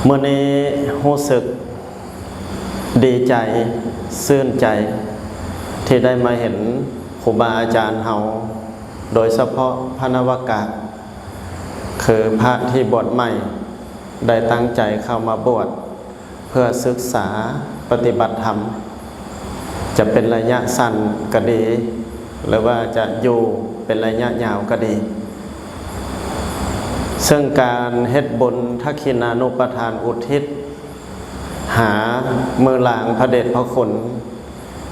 ມື້ນີ້ຮູ້ສຶກດີໃຈ, ຊື່ນໃຈ ທີ່ໄດ້ມາເຫັນຄູບາອາຈານເຮົາ, ໂດຍສະເພາະພະນະວະກະ, ຄືພະທີ່ບວດໃໝ່ ໄດ້ຕັ້ງໃຈເຂົ້າມາບວດ ເພື່ອສຶກສາປະຕິບັດທຳ, ຈະເປັນໄລຍະສັ້ນກໍດີ ຫຼືວ່າຈະຢູ່ເປັນໄລຍະຍາວກໍດີ. ເຊິ່ງການເຮັດບຸນທັກຂິນານຸປະທານອຸທິດຫາມືລາງພະເດດພະຄຸນ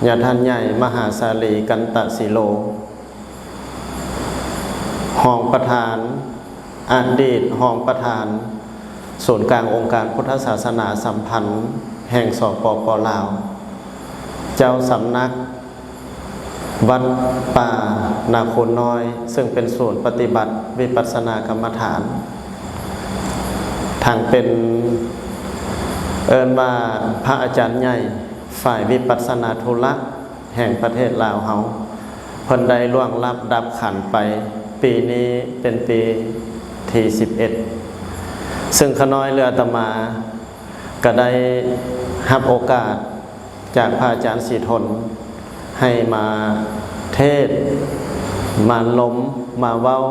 ຍາທ່ານໃຫຍ່ມະຫາສາລີ ກັນຕະສີໂລ, ຮອງປະທານ, ອະດີດຮອງປະທານສູນກາງອົງການພຸດທະສາສະໜາສຳພັນແຫ່ງ ສປປ ລາວ, ເຈົ້າສຳນັກວັດປ່ານາຄູນນ້ອຍ, ເຊິ່ງເປັນສູນປະຕິບັດວິປັດສະນາກຳມະຖານ, ທັງເປັນ ເອີ້ນວ່າພະອາຈານໃຫຍ່ຝ່າຍວິປັດສະນາທຸລະ ແຫ່ງປະເທດລາວເຮົາ, ເພິ່ນໄດ້ລ່ວງລັບດັບຂັນໄປ, ປີນີ້ເປັນປີທີສິບເອັດ ເຊິ່ງຂ້ານ້ອຍ ຫຼື ອາດຕະມາ ກໍໄດ້ຮັບໂອກາດຈາກພະອາຈານສີທົນ ໃຫ້ມາເທດ, ມາລົມ, ມາເວົ້າ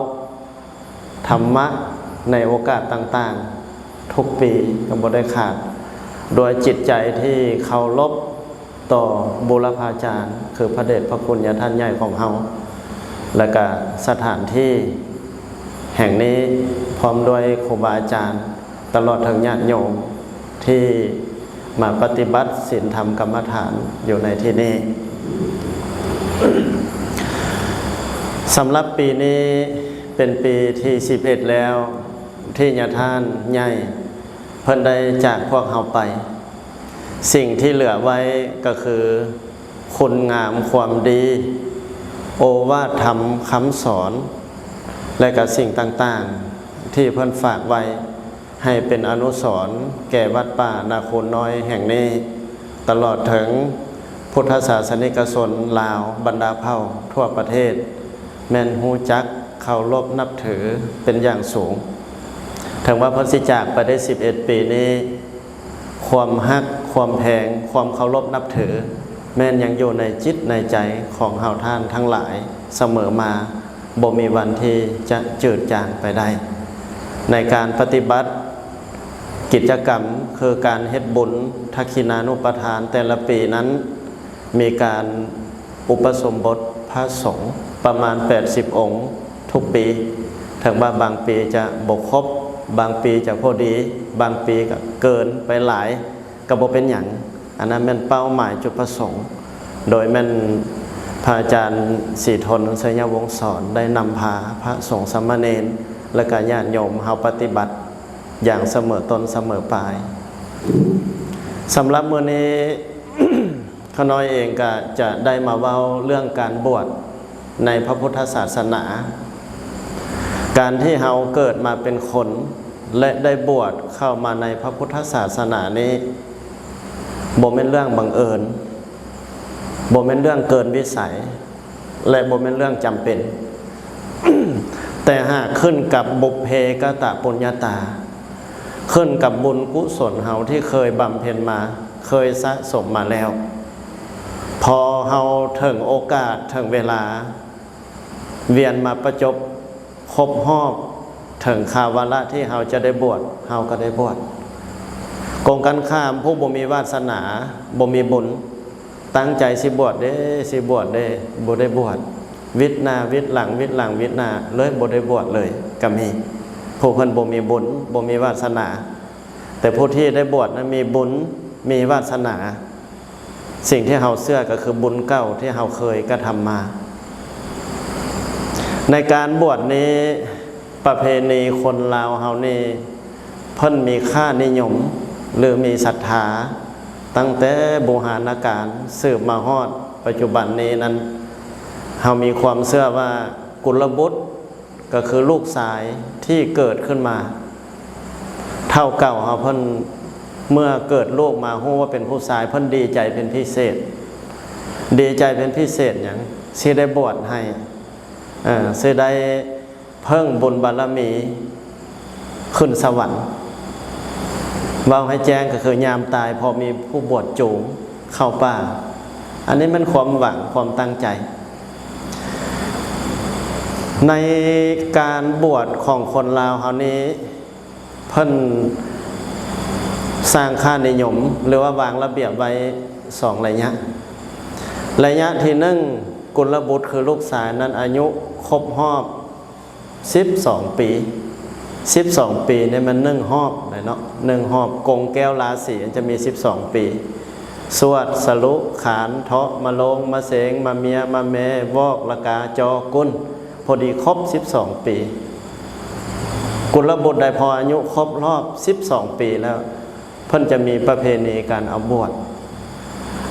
ທຳມະໃນໂອກາດຕ່າງໆ ທຸກປີກໍບໍ່ໄດ້ຂາດ, ດ້ວຍຈິດໃຈທີ່ເຄົາລົບຕໍ່ບູລະພາຈານ ຄືພະເດດພະຄຸນຍາທ່ານໃຫຍ່ຂອງເຮົາ, ແລະກະສະຖານທີ່ແຫ່ງນີ້ ພ້ອມດ້ວຍຄູບາອາຈານ ຕະຫຼອດເຖິງຍາດໂຍມທີ່ມາປະຕິບັດສິນທຳກຳມະຖານຢູ່ໃນທີ່ນີ້. ສຳລັບປີນີ້ເປັນປີທີສິບເອັດແລ້ວ ທີ່ຍາທ່ານໃຫຍ່ເພິ່ນໄດ້ຈາກພວກເຮົາໄປ. ສິ່ງທີ່ເຫຼືອໄວ້ກໍຄືຄຸນງາມຄວາມດີ, ໂອວາດທຳຄຳສອນ ແລະກະສິ່ງຕ່າງໆ ທີ່ເພິ່ນຝາກໄວ້ ໃຫ້ເປັນອະນຸສອນແກ່ວັດປ່ານາຄູນນ້ອຍແຫ່ງນີ້, ຕະຫຼອດເຖິງພຸດທະສາສະນິກະຊົນລາວບັນດາເຜົ່າທົ່ວປະເທດ ແມ່ນຮູ້ຈັກເຄົາລົບນັບຖືເປັນຢ່າງສູງ. ເຖິງວ່າເພິ່ນຊິຈາກໄປໄດ້ສິບເອັດປີນີ້, ຄວາມຮັກ, ຄວາມແພງ, ຄວາມເຄົາລົບນັບຖື ແມ່ນຍັງຢູ່ໃນຈິດໃນໃຈຂອງເຮົາທ່ານທັງຫຼາຍສະເໝີມາ. ບໍ່ມີວັນທີ່ຈະຈືດຈາງໄປໄດ້. ໃນການປະຕິບັດກິດຈະກຳ ຄືການເຮັດບຸນທັກຂິນານຸປະທານແຕ່ລະປີນັ້ນ ມີການອຸປະສົມບົດພະສົງປະມານແປດສິບອົງທຸກປີ. ເຖິງວ່າບາງປີຈະບໍ່ຄົບ, ບາງປີຈະພໍດີ, ບາງປີກໍເກີນໄປຫຼາຍ ກໍບໍ່ເປັນຫຍັງ. ອັນນັ້ນແມ່ນເປົ້າໝາຍຈຸດປະສົງ, ໂດຍແມ່ນພະອາຈານສີທົນ ໄຊຍະວົງສອນ ໄດ້ນຳພາພະສົງສາມະເນນ ແລະກະຍາດໂຍມເຮົາປະຕິບັດຢ່າງສະເໝີຕົ້ນສະເໝີປາຍ. ສຳລັບມື້ນີ້ ຂ້ານ້ອຍເອງກະຈະໄດ້ມາເວົ້າເລື່ອງການບວດໃນພະພຸດທະສາສະໜາ. ການທີ່ເຮົາເກີດມາເປັນຄົນ ແລະ ໄດ້ບວດເຂົ້າມາໃນພະພຸດທະສາສະໜານີ້ ບໍ່ແມ່ນເລື່ອງບັງເອີນ, ບໍ່ແມ່ນເລື່ອງເກີນວິໄສ ແລະ ບໍ່ແມ່ນເລື່ອງຈຳເປັນ, ແຕ່ຫາກຂຶ້ນກັບບຸບເພກະຕະປຸນຍະຕາ, ຂຶ້ນກັບບຸນກຸສົນເຮົາທີ່ເຄີຍບຳເພັນມາ, ເຄີຍສະສົມມາແລ້ວ. ພໍເຮົາເຖິງໂອກາດ, ເຖິງເວລາ, ວຽນມາປະຈົບຄົບຮອບເຖິງຄາວາລະທີ່ເຮົາຈະໄດ້ບວດ, ເຮົາກໍໄດ້ບວດ. ກົງກັນຂ້າມ, ຜູ້ບໍ່ມີວາສະໜາ, ບໍ່ມີບຸນ, ຕັ້ງໃຈຊິບວດເດ້, ຊິບວດເດ້, ບໍ່ໄດ້ບວດ. ວິດໜ້າວິດຫຼັງ, ວິດຫຼັງວິດໜ້າ, ເລີຍບໍ່ໄດ້ບວດເລີຍກໍມີ. ຜູ້ເພິ່ນບໍ່ມີບຸນ, ບໍ່ມີວາສະໜາ. ແຕ່ຜູ້ທີ່ໄດ້ບວດນັ້ນມີບຸນ, ມີວາສະໜາ. ສິ່ງທີ່ເຮົາເຊື່ອກໍຄືບຸນເກົ່າທີ່ເຮົາເຄີຍກະທຳມາ. ໃນການບວດນີ້, ປະເພນີຄົນລາວເຮົານີ້ ເພິ່ນມີຄ່ານິຍົມ ຫຼື ມີສັດທາ ຕັ້ງແຕ່ບູຮານະການສືບມາຮອດປັດຈຸບັນນີ້ນັ້ນ, ເຮົາມີຄວາມເຊື່ອວ່າກຸນລະບຸດ ກໍຄືລູກຊາຍທີ່ເກີດຂຶ້ນມາ, ເຖົ້າເກົ່າເຮົາເພິ່ນ ເມື່ອເກີດລູກມາຮູ້ວ່າເປັນຜູ້ຊາຍ, ເພິ່ນດີໃຈເປັນພິເສດ. ດີໃຈເປັນພິເສດຫຍັງ? ຊິໄດ້ບວດໃຫ້, ເອີ, ຊິໄດ້ເພີ່ງບຸນບາລະມີຂຶ້ນສະຫວັນ. ເວົ້າໃຫ້ແຈ້ງກໍຄືຍາມຕາຍ ເພາະມີຜູ້ບວດຈູງເຂົ້າປ່າ. ອັນນີ້ແມ່ນຄວາມຫວັງ, ຄວາມຕັ້ງໃຈ. ໃນການບວດຂອງຄົນລາວເຮົານີ້ ເພິ່ນສ້າງຄ່ານິຍົມ ຫຼືວ່າວາງລະບຽບໄວ້ສອງໄລຍະ. ໄລຍະທີໜຶ່ງ ກຸນລະບຸດ ຄືລູກຊາຍນັ້ນ ອາຍຸຄົບຮອບສິບສອງປີ. ສິບສອງປີນີ້ແມ່ນໜຶ່ງຮອບເດ້ເນາະ, ໜຶ່ງຮອບກົງແກ້ວລາສີຈະມີສິບສອງປີ. ສວດ ສະລຸ ຂານ ເທາະ ມະໂລງ ມະເສງ ມະເມຍ ມະແມ ວອກ ລະກາ ຈໍ ກຸນ ພໍດີຄົບສິບສອງປີ. ກຸນລະບຸດໃດພໍອາຍຸຄົບຮອບສິບສອງປີແລ້ວ ເພິ່ນຈະມີປະເພນີການເອົາບວດ.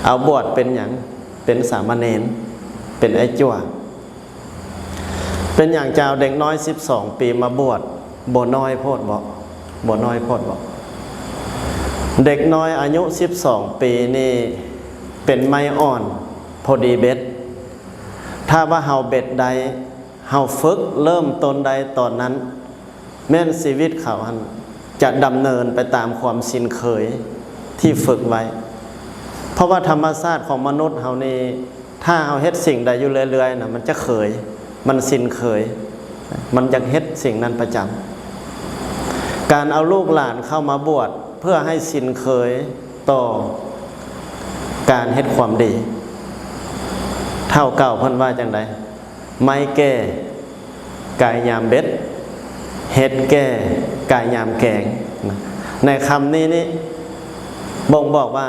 ເອົາບວດເປັນຫຍັງ? ເປັນສາມະເນນ, ເປັນໄອ້ຈົວ. ເປັນຫຍັງຈະເອົາເດັກນ້ອຍສິບສອງປີມາບວດ? ບໍ່ນ້ອຍໂພດບໍ? ບໍ່ນ້ອຍໂພດບໍ? ເດັກນ້ອຍອາຍຸສິບສອງປີນີ້ເປັນໄມ້ອ່ອນ ພໍດີເບັດ. ຖ້າວ່າເຮົາເບັດໄດ້ ເຮົາຝຶກເລີ່ມຕົ້ນໄດ້ຕອນນັ້ນ ແມ່ນຊີວິດເຂົາຫັ້ນຈະດຳເນີນໄປຕາມຄວາມຊິນເຄີຍທີ່ຝຶກໄວ້. ເພາະວ່າທຳມະຊາດຂອງມະນຸດເຮົານີ້ ຖ້າເຮົາເຮັດສິ່ງໃດຢູ່ເລື້ອຍໆນະ ມັນຈະເຄີຍ, ມັນຊິນເຄີຍ, ມັນຢາກເຮັດສິ່ງນັ້ນປະຈຳ. ການເອົາລູກຫຼານເຂົ້າມາບວດ ເພື່ອໃຫ້ຊິນເຄີຍຕໍ່ການເຮັດຄວາມດີ. ເຖົ້າເກົ່າເພິ່ນວ່າຈັ່ງໃດ? ໄມ້ແກ່ກາຍຍາມເບັດ, ເຫັດແກ່ກາຍຍາມແກງ. ໃນຄຳນີ້ນີ້ບົ່ງບອກວ່າ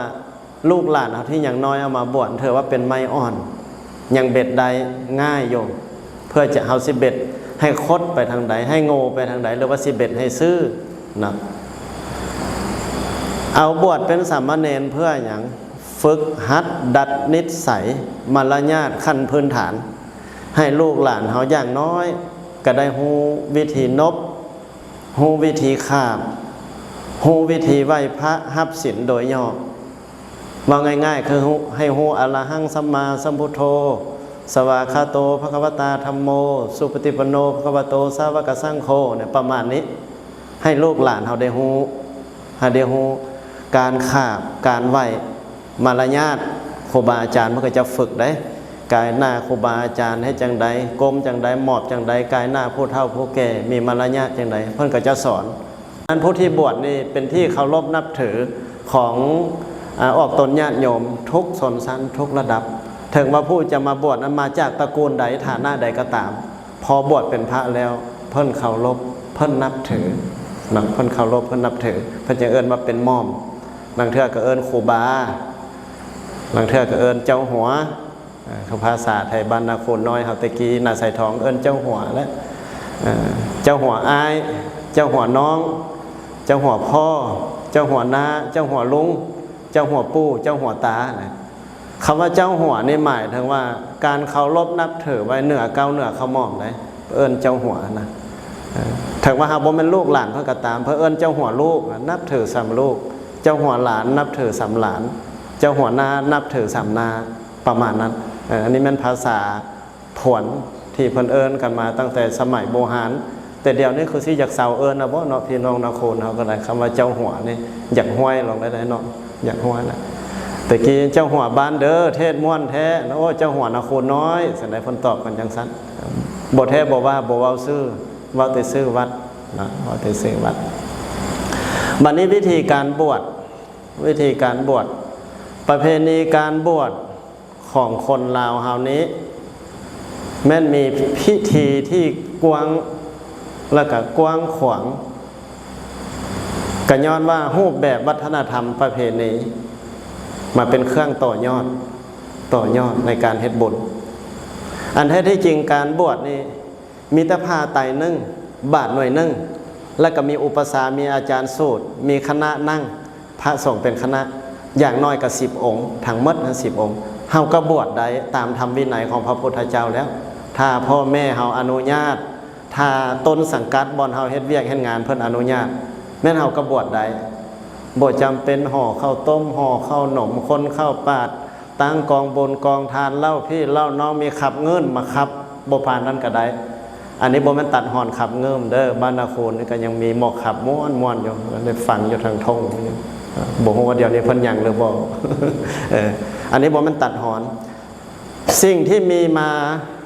ລູກຫຼານເຮົາທີ່ຍັງນ້ອຍເອົາມາບວດ ຖືວ່າເປັນໄມ້ອ່ອນ, ຍັງເບັດໄດ້ງ່າຍຢູ່. ເພື່ອຈະ ເຮົາຊິເບັດໃຫ້ຄົດໄປທາງໃດ, ໃຫ້ໂງ່ໄປທາງໃດ ຫຼືວ່າຊິເບັດໃຫ້ຊື່ນະ. ເອົາບວດເປັນສາມະເນນເພື່ອຫຍັງ? ຝຶກຫັດດັດນິດໄສ ມາລະຍາດຂັ້ນພື້ນຖານ ໃຫ້ລູກຫຼານເຮົາຢ່າງນ້ອຍກໍໄດ້ຮູ້ວິທີນົບ, ຮູ້ວິທີຂາບ, ຮູ້ວິທີໄຫວ້ພະຮັບສິນໂດຍຫຍໍ້. ເວົ້າງ່າຍໆ ຄືຮູ້ ໃຫ້ຮູ້ອະລະຫັງສຳມາສຳພຸດໂທ ສະຫວາຄາໂຕ ພະຄະວະຕາ ທຳໂມ ສຸປະຕິປັນໂນ ພະຄະວະໂຕ ສາວະກະສັງໂຄ ເນຍ ປະມານນີ້. ໃຫ້ລູກຫຼານເຮົາໄດ້ຮູ້, ໃຫ້ໄດ້ຮູ້ການຂາບ ການໄຫວ້ ມາລະຍາດ. ຄູບາອາຈານເພິ່ນກໍຈະຝຶກເດ້ ກາຍໜ້າຄູບາອາຈານເຮັດຈັ່ງໃດ, ກົ້ມຈັ່ງໃດ, ໝອບຈັ່ງໃດ, ກາຍໜ້າຜູ້ເຖົ້າຜູ້ແກ່ ມີມາລະຍາດຈັ່ງໃດ ເພິ່ນກໍຈະສອນ. ອັນຜູ້ທີ່ບວດນີ້ເປັນທີ່ເຄົາລົບນັບຖືຂອງ ອາ ອອກຕົນຍາດໂຍມທຸກຊົນຊັ້ນ ທຸກລະດັບ. ເຖິງວ່າຜູ້ຈະມາບວດນັ້ນມາຈາກຕະກູນໃດ ຖານະໃດກໍຕາມ, ພໍບວດເປັນພະແລ້ວ ເພິ່ນເຄົາລົບ ເພິ່ນນັບຖືເນາະ, ເພິ່ນເຄົາລົບ ເພິ່ນນັບຖື, ເພິ່ນຈຶ່ງເອີ້ນວ່າເປັນໝ້ອມ. ລາງເທື່ອກໍເອີ້ນຄູບາ, ລາງເທື່ອກໍເອີ້ນເຈົ້າຫົວ. ເອີ ຄືພາສາໄທບ້ານນາໂຄນນ້ອຍເຮົາແຕ່ກີ້ ນາສາຍທອງເອີ້ນເຈົ້າຫົວແຫຼະ, ເອີ ເຈົ້າຫົວອ້າຍ, ເຈົ້າຫົວນ້ອງ, ເຈົ້າຫົວພໍ່, ເຈົ້າຫົວນ້າ, ເຈົ້າຫົວລຸງ, ເຈົ້າຫົວປູ່, ເຈົ້າຫົວຕານະ. ຄຳວ່າເຈົ້າຫົວນີ້ໝາຍເຖິງວ່າການເຄົາລົບນັບຖືໄວ້ເໜືອເກົ້າເໜືອຂະໝອມໃດ໋ ເອີ້ນເຈົ້າຫົວນະ. ເອີ ເຖິງວ່າເຮົາບໍ່ແມ່ນລູກຫຼານເພິ່ນກໍຕາມ ເພິ່ນເອີ້ນເຈົ້າຫົວລູກ ນັບຖືສ່ຳລູກ, ເຈົ້າຫົວຫຼານ ນັບຖືສ່ຳຫຼານ, ເຈົ້າຫົວນ້າ ນັບຖືສ່ຳນ້າ ປະມານນັ້ນ. ເອີ ອັນນີ້ແມ່ນພາສາ ພວນທີ່ເພິ່ນເອີ້ນກັນມາຕັ້ງແຕ່ສະໄໝບູຮານ, ແຕ່ດຽວນີ້ຄືຊິຢາກເຊົາເອີ້ນແລ້ວບໍເນາະ ພີ່ນ້ອງນາໂຄນເຮົາກໍໄດ້. ຄຳວ່າເຈົ້າຫົວນີ້ຢາກຫ້ວຍລົງໄດ້ເນາະ, ຢາກຫ້ວຍແລ້ວ. ແຕ່ກີ້ເຈົ້າຫົວບ້ານເດີ ເທດມ່ວນແທ້, ໂອ້ ເຈົ້າຫົວນາໂຄນນ້ອຍ ຊັ້ນໃດ ເພິ່ນຕອບກັນຈັ່ງຊັ້ນ. ບໍ່ແທ້ບໍ່ວ່າ ບໍ່ເວົ້າຊື່ ເວົ້າແຕ່ຊື່ວັດນະ, ເວົ້າແຕ່ຊື່ວັດ. ບັດນີ້ວິທີການບວດ, ວິທີການບວດ, ປະເພນີການບວດ ຂອງຄົນລາວເຮົານີ້ ແມ່ນມີພິທີທີ່ກວ້າງ ແລະກະກວ້າງຂວາງ, ກະຍ້ອນວ່າຮູບແບບວັດທະນະທຳປະເພນີມາເປັນເຄື່ອງຕໍ່ຍອດ, ຕໍ່ຍອດໃນການເຮັດບຸນ. ອັນແທ້ທີ່ຈິງການບວດນີ້ ມີແຕ່ຜ້າໄຕໜຶ່ງ, ບາດໜ່ວຍໜຶ່ງ, ແລ້ວກໍມີອຸປະຊາ, ມີອາຈານສູດ, ມີຄະນະນັ່ງ, ພະສົງເປັນຄະນະ, ຢ່າງໜ້ອຍກໍສິບອົງ, ທັງໝົດນັ້ນສິບອົງ. ເຮົາກໍບວດໄດ້ຕາມທຳວິໄນຂອງພະພຸດທະເຈົ້າແລ້ວ. ຖ້າພໍ່ແມ່ເຮົາອະນຸຍາດ, ຖ້າຕົ້ນສັງກັດບ່ອນເຮົາເຮັດວຽກເຮັດງານເພິ່ນອະນຸຍາດ, ແມ່ນເຮົາກໍບວດໄດ້. ບໍ່ຈຳເປັນຫໍ່ເຂົ້າຕົ້ມ, ຫໍ່ເຂົ້າໜົມ, ຄົນເຂົ້າປາດ, ຕັ້ງກອງບຸນກອງທານ, ເຫຼົ້າພີ່ເຫຼົ້ານ້ອງ, ມີຂັບເງິນມາຂັບ, ບໍ່ປານນັ້ນກໍໄດ້. ອັນນີ້ບໍ່ແມ່ນຕັດຮອນຂັບເງິ້ມເດີ້, ບ້ານນາຄູນນີ້ກໍຍັງມີໝໍກຂັບມ່ວນໆຢູ່, ໄດ້ຟັງຢູ່ທາງທົ່ງຢູ່. ບໍ່ຮູ້ວ່າດຽວນີ້ເພິ່ນຍັງຫຼືບໍ່. ເອີ ອັນນີ້ບໍ່ແມ່ນຕັດຮອນ. ສິ່ງທີ່ມີມາ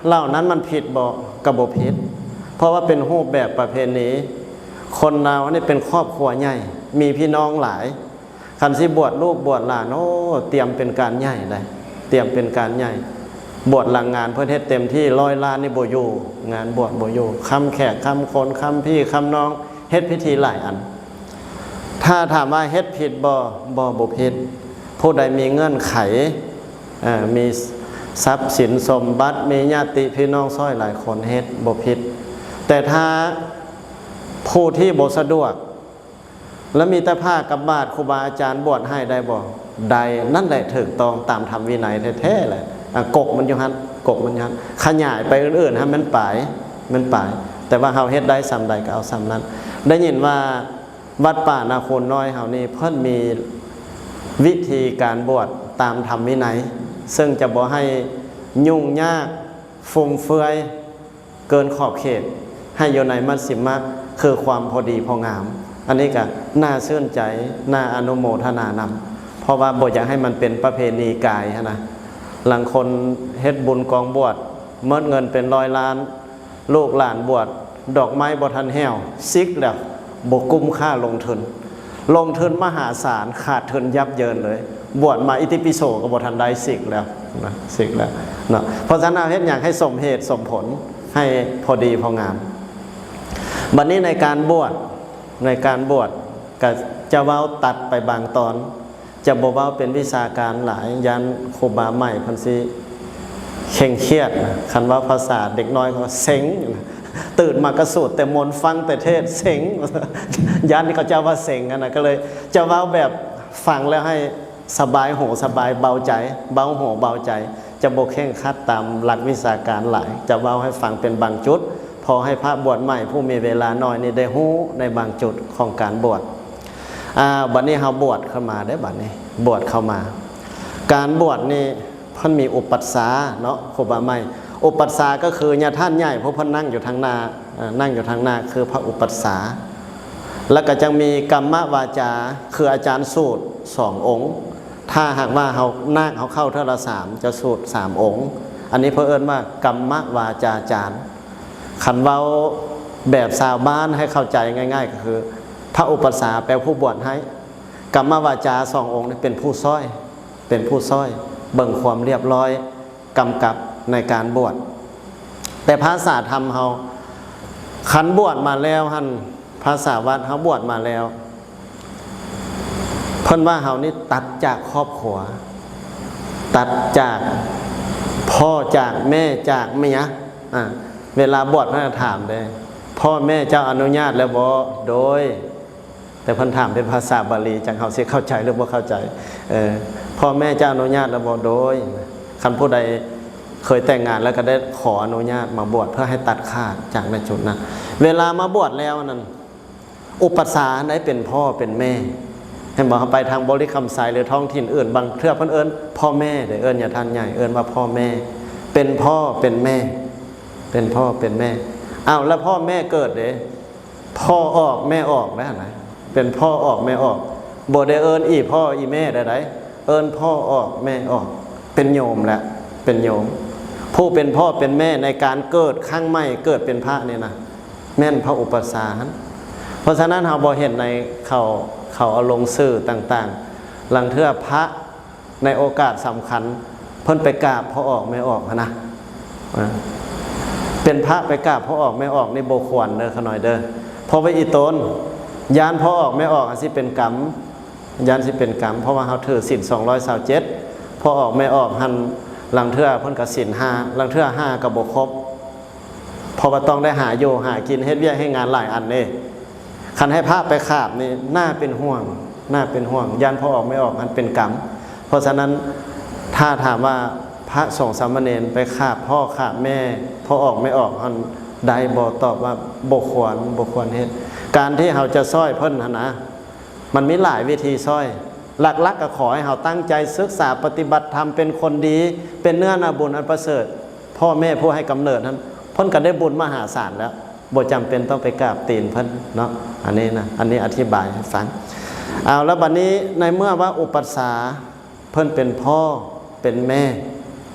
ເຫຼົ່ານັ້ນມັນຜິດບໍ່? ກໍບໍ່ຜິດ, ເພາະວ່າເປັນຮູບແບບປະເພນີ. ຄົນລາວນີ້ເປັນຄອບຄົວໃຫຍ່ ມີພີ່ນ້ອງຫຼາຍ. ຄັນຊິບວດລູກບວດຫຼານ, ໂອ້ ຕຽມເປັນການໃຫຍ່ໃດ໋, ຕຽມເປັນການໃຫຍ່. ບວດຫຼັງງານເພິ່ນເຮັດເຕັມທີ່ ຮ້ອຍລ້ານນີ້ບໍ່ຢູ່, ງານບວດບໍ່ຢູ່. ຄຳແຂກຄຳຄົນ ຄຳພີ່ຄຳນ້ອງ ເຮັດພິທີຫຼາຍອັນ. ຖ້າຖາມວ່າເຮັດຜິດບໍ່? ບໍ່, ບໍ່ຜິດ. ຜູ້ໃດມີເງື່ອນໄຂ, ເອີ ມີຊັບສິນສົມບັດ, ມີຍາດຕິພີ່ນ້ອງຊ່ອຍຫຼາຍຄົນ ເຮັດບໍ່ຜິດ. ແຕ່ຖ້າຜູ້ທີ່ບໍ່ສະດວກ ແລ້ວມີແຕ່ຜ້າກັບບາດ ຄູບາອາຈານບວດໃຫ້ໄດ້ບໍ່? ໄດ້, ນັ້ນແຫຼະຖືກຕ້ອງຕາມທຳວິໄນແທ້ໆແຫຼະ. ອາ ກົກມັນຢູ່ຫັ້ນ, ກົກມັນຢູ່ຫັ້ນ. ຂະຫຍາຍໄປອື່ນໆ ໃຫ້ມັນປາຍ, ມັນປາຍ. ແຕ່ວ່າເຮົາເຮັດໄດ້ສ່ຳໃດກໍເອົາສ່ຳນັ້ນ. ໄດ້ຍິນວ່າວັດປ່ານາຄູນນ້ອຍເຮົານີ້ ເພິ່ນມີວິທີການບວດຕາມທຳວິໄນ, ເຊິ່ງຈະບໍ່ໃຫ້ຫຍຸ້ງຍາກ ຟຸມເຟືອຍ ເກີນຂອບເຂດ, ໃຫ້ຢູ່ໃນມັດຊິມະ ຄືຄວາມພໍດີພໍງາມ. ອັນນີ້ກະໜ້າຊື່ນໃຈ, ໜ້າອະນຸໂມທະນານຳ, ເພາະວ່າບໍ່ຢາກໃຫ້ມັນເປັນປະເພນີກາຍຫັ້ນນະ. ລາງຄົນເຮັດບຸນກອງບວດ ໝົດເງິນເປັນຮ້ອຍລ້ານ, ລູກຫຼານບວດ ດອກໄມ້ບໍ່ທັນແຫ້ວ ສິກແລ້ວ, ບໍ່ກຸ້ມຄ່າລົງທຶນ. ລົງທຶນມະຫາສານ ຂາດທຶນຢັບເຢິນເລີຍ. ບວດມາອິຕິປິໂສກໍບໍ່ທັນໄດ້ ສິກແລ້ວນະ, ສິກແລ້ວເນາະ. ເພາະສະນັ້ນ ເຮົາເຮັດຫຍັງໃຫ້ສົມເຫດສົມຜົນ, ໃຫ້ພໍດີພໍງາມ. ບັດນີ້ໃນການບວດ, ໃນການບວດກໍຈະເວົ້າຕັດໄປບາງຕອນ, ຈະບໍ່ເວົ້າເປັນວິຊາການຫຼາຍ, ຢ້ານຄູບາໃໝ່ເພິ່ນຊິເຄັ່ງຄຽດນະ. ຄັນເວົ້າພາສາເດັກນ້ອຍເຂົາເຊັງ, ຕື່ນມາກໍສູດແຕ່ມົນ, ຟັງແຕ່ເທດ, ເຊັງ. ຢ້ານເຂົາເຈົ້າວ່າເຊັງຫັ້ນນະ, ກໍເລີຍຈະເວົ້າແບບຟັງແລ້ວໃຫ້ ສະບາຍຫູສະບາຍເບົາໃຈ, ເບົາຫູເບົາໃຈ, ຈະບໍ່ເຄັ່ງຄັດຕາມຫຼັກວິຊາການຫຼາຍ, ຈະເວົ້າໃຫ້ຟັງເປັນບາງຈຸດ, ພໍໃຫ້ພະບວດໃໝ່ຜູ້ມີເວລາໜ້ອຍນີ້ໄດ້ຮູ້ໃນບາງຈຸດຂອງການບວດ. ອາ ບັດນີ້ເຮົາບວດເຂົ້າມາເດ້, ບັດນີ້ບວດເຂົ້າມາ. ການບວດນີ້ເພິ່ນມີອຸປັດສາເນາະ, ຄູບາໃໝ່. ອຸປັດສາກໍຄືຍາທ່ານໃຫຍ່ຜູ້ເພິ່ນນັ່ງຢູ່ທາງໜ້າ, ເອີ ນັ່ງຢູ່ທາງໜ້າ ຄືພະອຸປັດສາ. ແລ້ວກໍຍັງມີກຳມະວາຈາ ຄືອາຈານສູດສອງອົງ. ຖ້າຫາກວ່າເຮົາ ນາກເຮົາເຂົ້າເທື່ອລະສາມ ຈະສູດສາມອົງ. ອັນນີ້ເພິ່ນເອີ້ນວ່າກຳມະວາຈາຈານ. ຄັນເວົ້າແບບຊາວບ້ານໃຫ້ເຂົ້າໃຈງ່າຍໆ ກໍຄື ພະອຸປັດສາແປຜູ້ບວດໃຫ້, ກຳມະວາຈາສອງອົງນີ້ເປັນຜູ້ຊ່ອຍ, ເປັນຜູ້ຊ່ອຍເບິ່ງຄວາມລຽບຮ້ອຍ ກຳກັບໃນການບວດ. ແຕ່ພາສາທຳເຮົາ ຄັນບວດມາແລ້ວຫັ້ນ, ພາສາວັດເຮົາບວດມາແລ້ວ, ເພິ່ນວ່າເຮົານີ້ຕັດຈາກຄອບຄົວ, ຕັດຈາກພໍ່ຈາກແມ່ຈາກເມຍ. ອາ ເວລາບວດເພິ່ນຈະຖາມເດ້, ພໍ່ແມ່ເຈົ້າອະນຸຍາດແລ້ວບໍ່? ໂດຍ. ແຕ່ເພິ່ນຖາມເປັນພາສາບາລີ ຈັ່ງເຮົາຊິເຂົ້າໃຈຫຼືບໍ່ເຂົ້າໃຈ. ເອີ ພໍ່ແມ່ເຈົ້າອະນຸຍາດແລ້ວບໍ່? ໂດຍ. ຄັນຜູ້ໃດເຄີຍແຕ່ງງານແລ້ວກໍໄດ້ຂໍອະນຸຍາດມາບວດ ເພື່ອໃຫ້ຕັດຂາດຈາກໃນຈຸດນັ້ນ. ເວລາມາບວດແລ້ວນັ້ນ ອຸປັດສາໄດ້ເປັນພໍ່ເປັນແມ່. ເຫັນບໍ່? ເຮົາໄປທາງບໍລິຄຳໄຊ ຫຼື ທ້ອງຖິ່ນອື່ນ ບາງເທື່ອເພິ່ນເອີ້ນພໍ່ແມ່ເດ້, ເອີ້ນຍາທ່ານໃຫຍ່ ເອີ້ນວ່າພໍ່ແມ່, ເປັນພໍ່ເປັນແມ່, ເປັນພໍ່ເປັນແມ່. ອ້າວ ແລ້ວພໍ່ແມ່ເກີດເດ້? ພໍ່ອອກແມ່ອອກແລ້ວນະ, ເປັນພໍ່ອອກແມ່ອອກ, ບໍ່ໄດ້ເອີ້ນອີ່ພໍ່ອີ່ແມ່ໃດໆ, ເອີ້ນພໍ່ອອກແມ່ອອກ, ເປັນໂຍມແລ້ວ, ເປັນໂຍມ. ຜູ້ເປັນພໍ່ເປັນແມ່ໃນການເກີດຄັ້ງໃໝ່ ເກີດເປັນພະນີ້ນະ ແມ່ນພະອຸປັດສາຫັ້ນ. ເພາະສະນັ້ນ ເຮົາບໍ່ເຫັນໃນເຂົາ, ເຂົາເອົາລົງສື່ຕ່າງໆ, ລາງເທື່ອພະ ໃນໂອກາດສຳຄັນ ເພິ່ນໄປກາບພໍ່ອອກແມ່ອອກຫັ້ນນະ. ເປັນພະໄປກາບພໍ່ອອກແມ່ອອກນີ້ບໍ່ຄວນເດີ້ ຂະນ້ອຍເດີ້. ເພາະວ່າອີ່ຕົນຢ້ານພໍ່ອອກແມ່ອອກຫັ້ນຊິເປັນກຳ, ຢ້ານຊິເປັນກຳ, ເພາະວ່າເຮົາຖືສິນສອງຮ້ອຍຊາວເຈັດ, ພໍ່ອອກແມ່ອອກຫັ້ນ ລາງເທື່ອເພິ່ນກໍສິນຫ້າ, ລາງເທື່ອຫ້າກໍບໍ່ຄົບ. ເພາະວ່າຕ້ອງໄດ້ຫາຢູ່ຫາກິນ ເຮັດວຽກເຮັດງານຫຼາຍອັນເດ້. ຄັນໃຫ້ພະໄປຂາບນີ້ ໜ້າເປັນຫ່ວງ, ໜ້າເປັນຫ່ວງ, ຢ້ານພໍ່ອອກແມ່ອອກຫັ້ນເປັນກຳ. ເພາະສະນັ້ນ ຖ້າຖາມວ່າພະສົງສາມະເນນໄປຂາບພໍ່ຂາບແມ່ ພໍ່ອອກແມ່ອອກຫັ້ນໄດ້ບໍ່? ຕອບວ່າບໍ່ຄວນ, ບໍ່ຄວນເຮັດ. ການທີ່ເຮົາຈະຊ່ອຍເພິ່ນຫັ້ນນະ ມັນມີຫຼາຍວິທີຊ່ອຍ. ຫຼັກໆ ກໍຂໍໃຫ້ເຮົາຕັ້ງໃຈສຶກສາປະຕິບັດທຳ ເປັນຄົນດີ, ເປັນເນື້ອນາບຸນອັນປະເສີດ. ພໍ່ແມ່ຜູ້ໃຫ້ກຳເນີດນັ້ນ ເພິ່ນກໍໄດ້ບຸນມະຫາສານແລ້ວ ບໍ່ຈຳເປັນຕ້ອງໄປກາບຕີນເພິ່ນເນາະ. ອັນນີ້ນະ ອັນນີ້ອະທິບາຍໃຫ້ຟັງ. ເອົາ ແລ້ວບັດນີ້ໃນເມື່ອວ່າອຸປັດສາ ເພິ່ນເປັນພໍ່ເປັນແມ່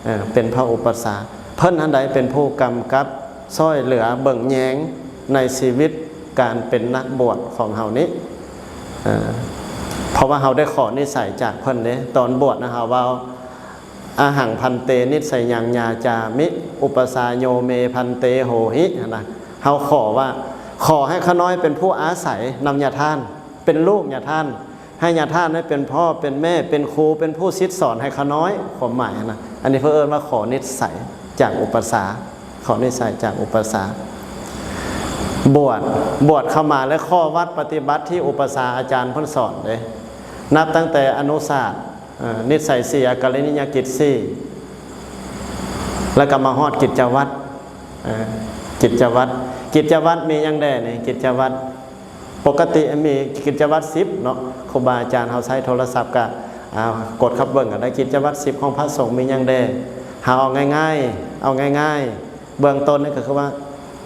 ເອີ ເປັນພະອຸປັດສາ ເພິ່ນຫັ້ນໃດເປັນຜູ້ກຳກັບຊ່ອຍເຫຼືອເບິ່ງແຍງໃນຊີວິດການເປັນນັກບວດຂອງເຮົານີ້ ເອີ ເພາະວ່າເຮົາໄດ້ຂໍນິໄສຈາກເພິ່ນເດ້. ຕອນບວດນະ ເຮົາເວົ້າ ອະຫັງພັນເຕ ນິໄສຍັງຍາຈາມິ ອຸປະສາໂຍເມພັນເຕໂຫຫິ ຫັ້ນນະ. ເຮົາຂໍວ່າ ຂໍໃຫ້ຂ້ານ້ອຍເປັນຜູ້ອາໄສນຳຍາທ່ານ ເປັນລູກຍາທ່ານ ໃຫ້ຍາທ່ານໄດ້ເປັນພໍ່ເປັນແມ່ ເປັນຄູ ເປັນຜູ້ສິດສອນໃຫ້ຂ້ານ້ອຍ ຄວາມໝາຍຫັ້ນນະ. ອັນນີ້ເພິ່ນເອີ້ນວ່າຂໍນິໄສຈາກອຸປະສາ ຂໍນິໄສຈາກອຸປະສາ. ບວດ ບວດເຂົ້າມາ ແລະ ຂໍ້ວັດປະຕິບັດທີ່ອຸປະສາອາຈານເພິ່ນສອນເດ້ ນັບຕັ້ງແຕ່ອະນຸສາດ ເອີ ນິໄສສີ່ ອາກາລິນິຍະກິດສີ່ ແລ້ວກໍມາຮອດກິດຈະວັດ ເອີ ກິດຈະວັດ ກິດຈະວັດມີຫຍັງແດ່ນີ້? ກິດຈະວັດ ປົກກະຕິມີກິດຈະວັດສິບເນາະ ຄູບາອາຈານເຮົາໃຊ້ໂທລະສັບກະ ອ່າ ກົດເຂົ້າເບິ່ງກໍໄດ້ ກິດຈະວັດສິບຂອງພະສົງມີຫຍັງແດ່. ເຮົາເອົາງ່າຍໆ ເອົາງ່າຍໆ ເບື້ອງຕົ້ນນີ້ກໍຄືວ່າ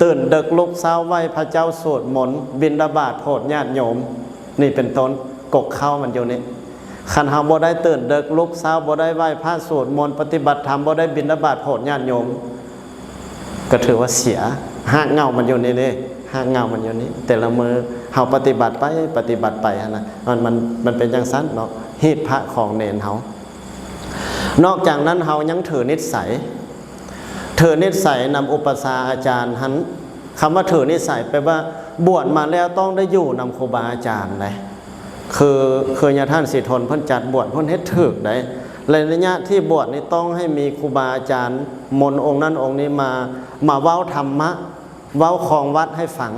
ຕື່ນເດິກລຸກເຊົ້າ ໄຫວ້ພະເຈົ້າ ສວດມົນ ບິນທະບາດ ໂຜດຍາດໂຍມ ນີ້ເປັນຕົ້ນ. ກົກເຄົ້າມັນຢູ່ນີ້. ຄັນເຮົາບໍ່ໄດ້ຕື່ນເດິກລຸກເຊົ້າ ບໍ່ໄດ້ໄຫວ້ພະ ສວດມົນ ປະຕິບັດທຳ ບໍ່ໄດ້ບິນທະບາດ ໂຜດຍາດໂຍມ ກໍຖືວ່າເສຍ. ຮາກເຫງົ້າມັນຢູ່ນີ້ເດ້ ຮາກເຫງົ້າມັນຢູ່ນີ້. ແຕ່ລະມື້ເຮົາປະຕິບັດໄປ ປະຕິບັດໄປຫັ້ນນະ ມັນ ມັນ ມັນເປັນຈັ່ງຊັ້ນເນາະ ຮີດພະຂອງເນນເຮົາ. ນອກຈາກນັ້ນເຮົາຍັງຖືນິໄສ ຖືນິໄສນຳອຸປະສາອາຈານຫັ້ນ. ຄຳວ່າຖືນິໄສແປວ່າ ບວດມາແລ້ວຕ້ອງໄດ້ຢູ່ນຳຄູບາອາຈານໃດ. ຄື ຄືຍາທ່ານສີທົນເພິ່ນຈັດບວດ ເພິ່ນເຮັດຖືກໃດ. ໃນໄລຍະທີ່ບວດນີ້ຕ້ອງໃຫ້ມີຄູບາອາຈານມົນອົງນັ້ນອົງນີ້ມາ ມາເວົ້າທຳມະ ເວົ້າຄອງວັດໃຫ້ຟັງ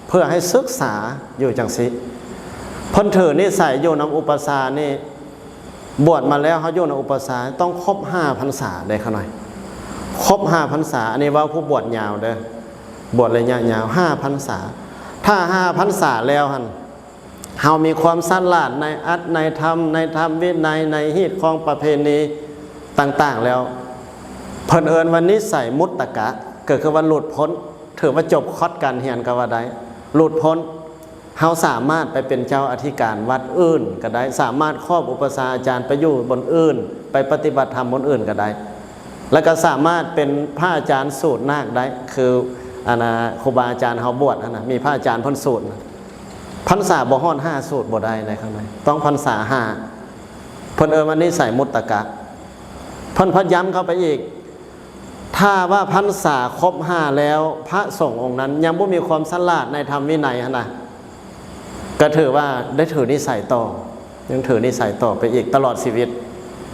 ເພື່ອໃຫ້ສຶກສາຢູ່ຈັ່ງຊີ້. ເພິ່ນຖືນິໄສຢູ່ນຳອຸປະສານີ້ ບວດມາແລ້ວເຮົາຢູ່ນຳອຸປະສາຕ້ອງຄົບຫ້າພັນສາເດ້ຂ້ານ້ອຍ ຄົບຫ້າພັນສາ. ອັນນີ້ເວົ້າຜູ້ບວດຍາວເດີ ບວດໄລຍະຍາວຫ້າພັນສາ. ຖ້າຫ້າພັນສາແລ້ວຫັ້ນ ເຮົາມີຄວາມສະຫຼາດໃນອັດໃນທຳ ໃນທຳວິໄນ ໃນຮີດຄອງປະເພນີຕ່າງໆແລ້ວ ເພິ່ນເອີ້ນວ່ານິໄສມຸດຕະກະ ກໍຄືວ່າຫຼຸດພົ້ນ ຖືວ່າຈົບຄອດການຮຽນກໍວ່າໄດ້ ຫຼຸດພົ້ນ. ເຮົາສາມາດໄປເປັນເຈົ້າອະທິການວັດອື່ນກໍໄດ້ ສາມາດຄອບອຸປະສາອາຈານໄປຢູ່ບ່ອນອື່ນ ໄປປະຕິບັດທຳບ່ອນອື່ນກໍໄດ້ ແລ້ວກໍສາມາດເປັນພະອາຈານສູດນາກໄດ້ ຄືອັນນ່າ ຄູບາອາຈານເຮົາບວດຫັ້ນນະ ມີພະອາຈານເພິ່ນສູດນະ ພັນສາບໍ່ຮອດຫ້າສູດບໍ່ໄດ້ໃດຂ້ານ້ອຍ ຕ້ອງພັນສາຫ້າ. ເພິ່ນເອີ້ນວ່ານິໄສມຸດຕະກະ. ເພິ່ນພັດຢ້ຳເຂົ້າໄປອີກ ຖ້າວ່າພັນສາຄົບຫ້າແລ້ວ ພະສົງອົງນັ້ນຍັງບໍ່ມີຄວາມສະຫຼາດໃນທຳວິໄນຫັ້ນນະ ກໍຖືວ່າໄດ້ຖືນິໄສຕໍ່ ຍັງຖືນິໄສຕໍ່ໄປອີກຕະຫຼອດຊີວິດ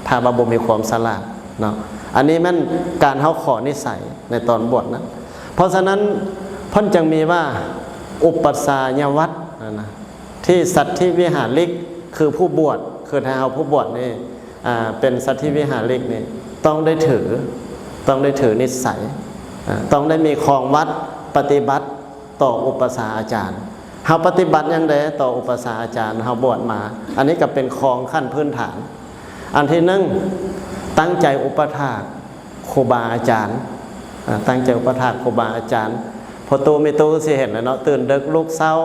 ຖ້າວ່າບໍ່ມີຄວາມສະຫຼາດເນາະ. ອັນນີ້ແມ່ນການເຮົາຂໍນິໄສໃນຕອນບວດນະ. ເພາະສະນັ້ນເພິ່ນຈຶ່ງມີວ່າອຸປະສາຍະວັດຫັ້ນນະ ທີ່ສັດທິວິຫາລິກ ຄືຜູ້ບວດ ຄືຖ້າເຮົາຜູ້ບວດນີ້ ອ່າ ເປັນສັດທິວິຫາລິກນີ້ ຕ້ອງໄດ້ຖື ຕ້ອງໄດ້ຖືນິໄສ ອ່າ ຕ້ອງໄດ້ມີຄອງວັດປະຕິບັດຕໍ່ອຸປະສາອາຈານ. ເຮົາປະຕິບັດຫຍັງແດ່ຕໍ່ອຸປະສາອາຈານ ເຮົາບວດມາ? ອັນນີ້ກໍເປັນຄອງຂັ້ນພື້ນຖານ. ອັນທີໜຶ່ງ ຕັ້ງໃຈອຸປະຖາກຄູບາອາຈານ ອ່າ ຕັ້ງໃຈອຸປະຖາກຄູບາອາຈານ. ພໍ່ຕູ້ແມ່ຕູ້ຊິເຫັນແຫຼະເນາະ ຕື່ນເດິກລຸກເຊົ້າ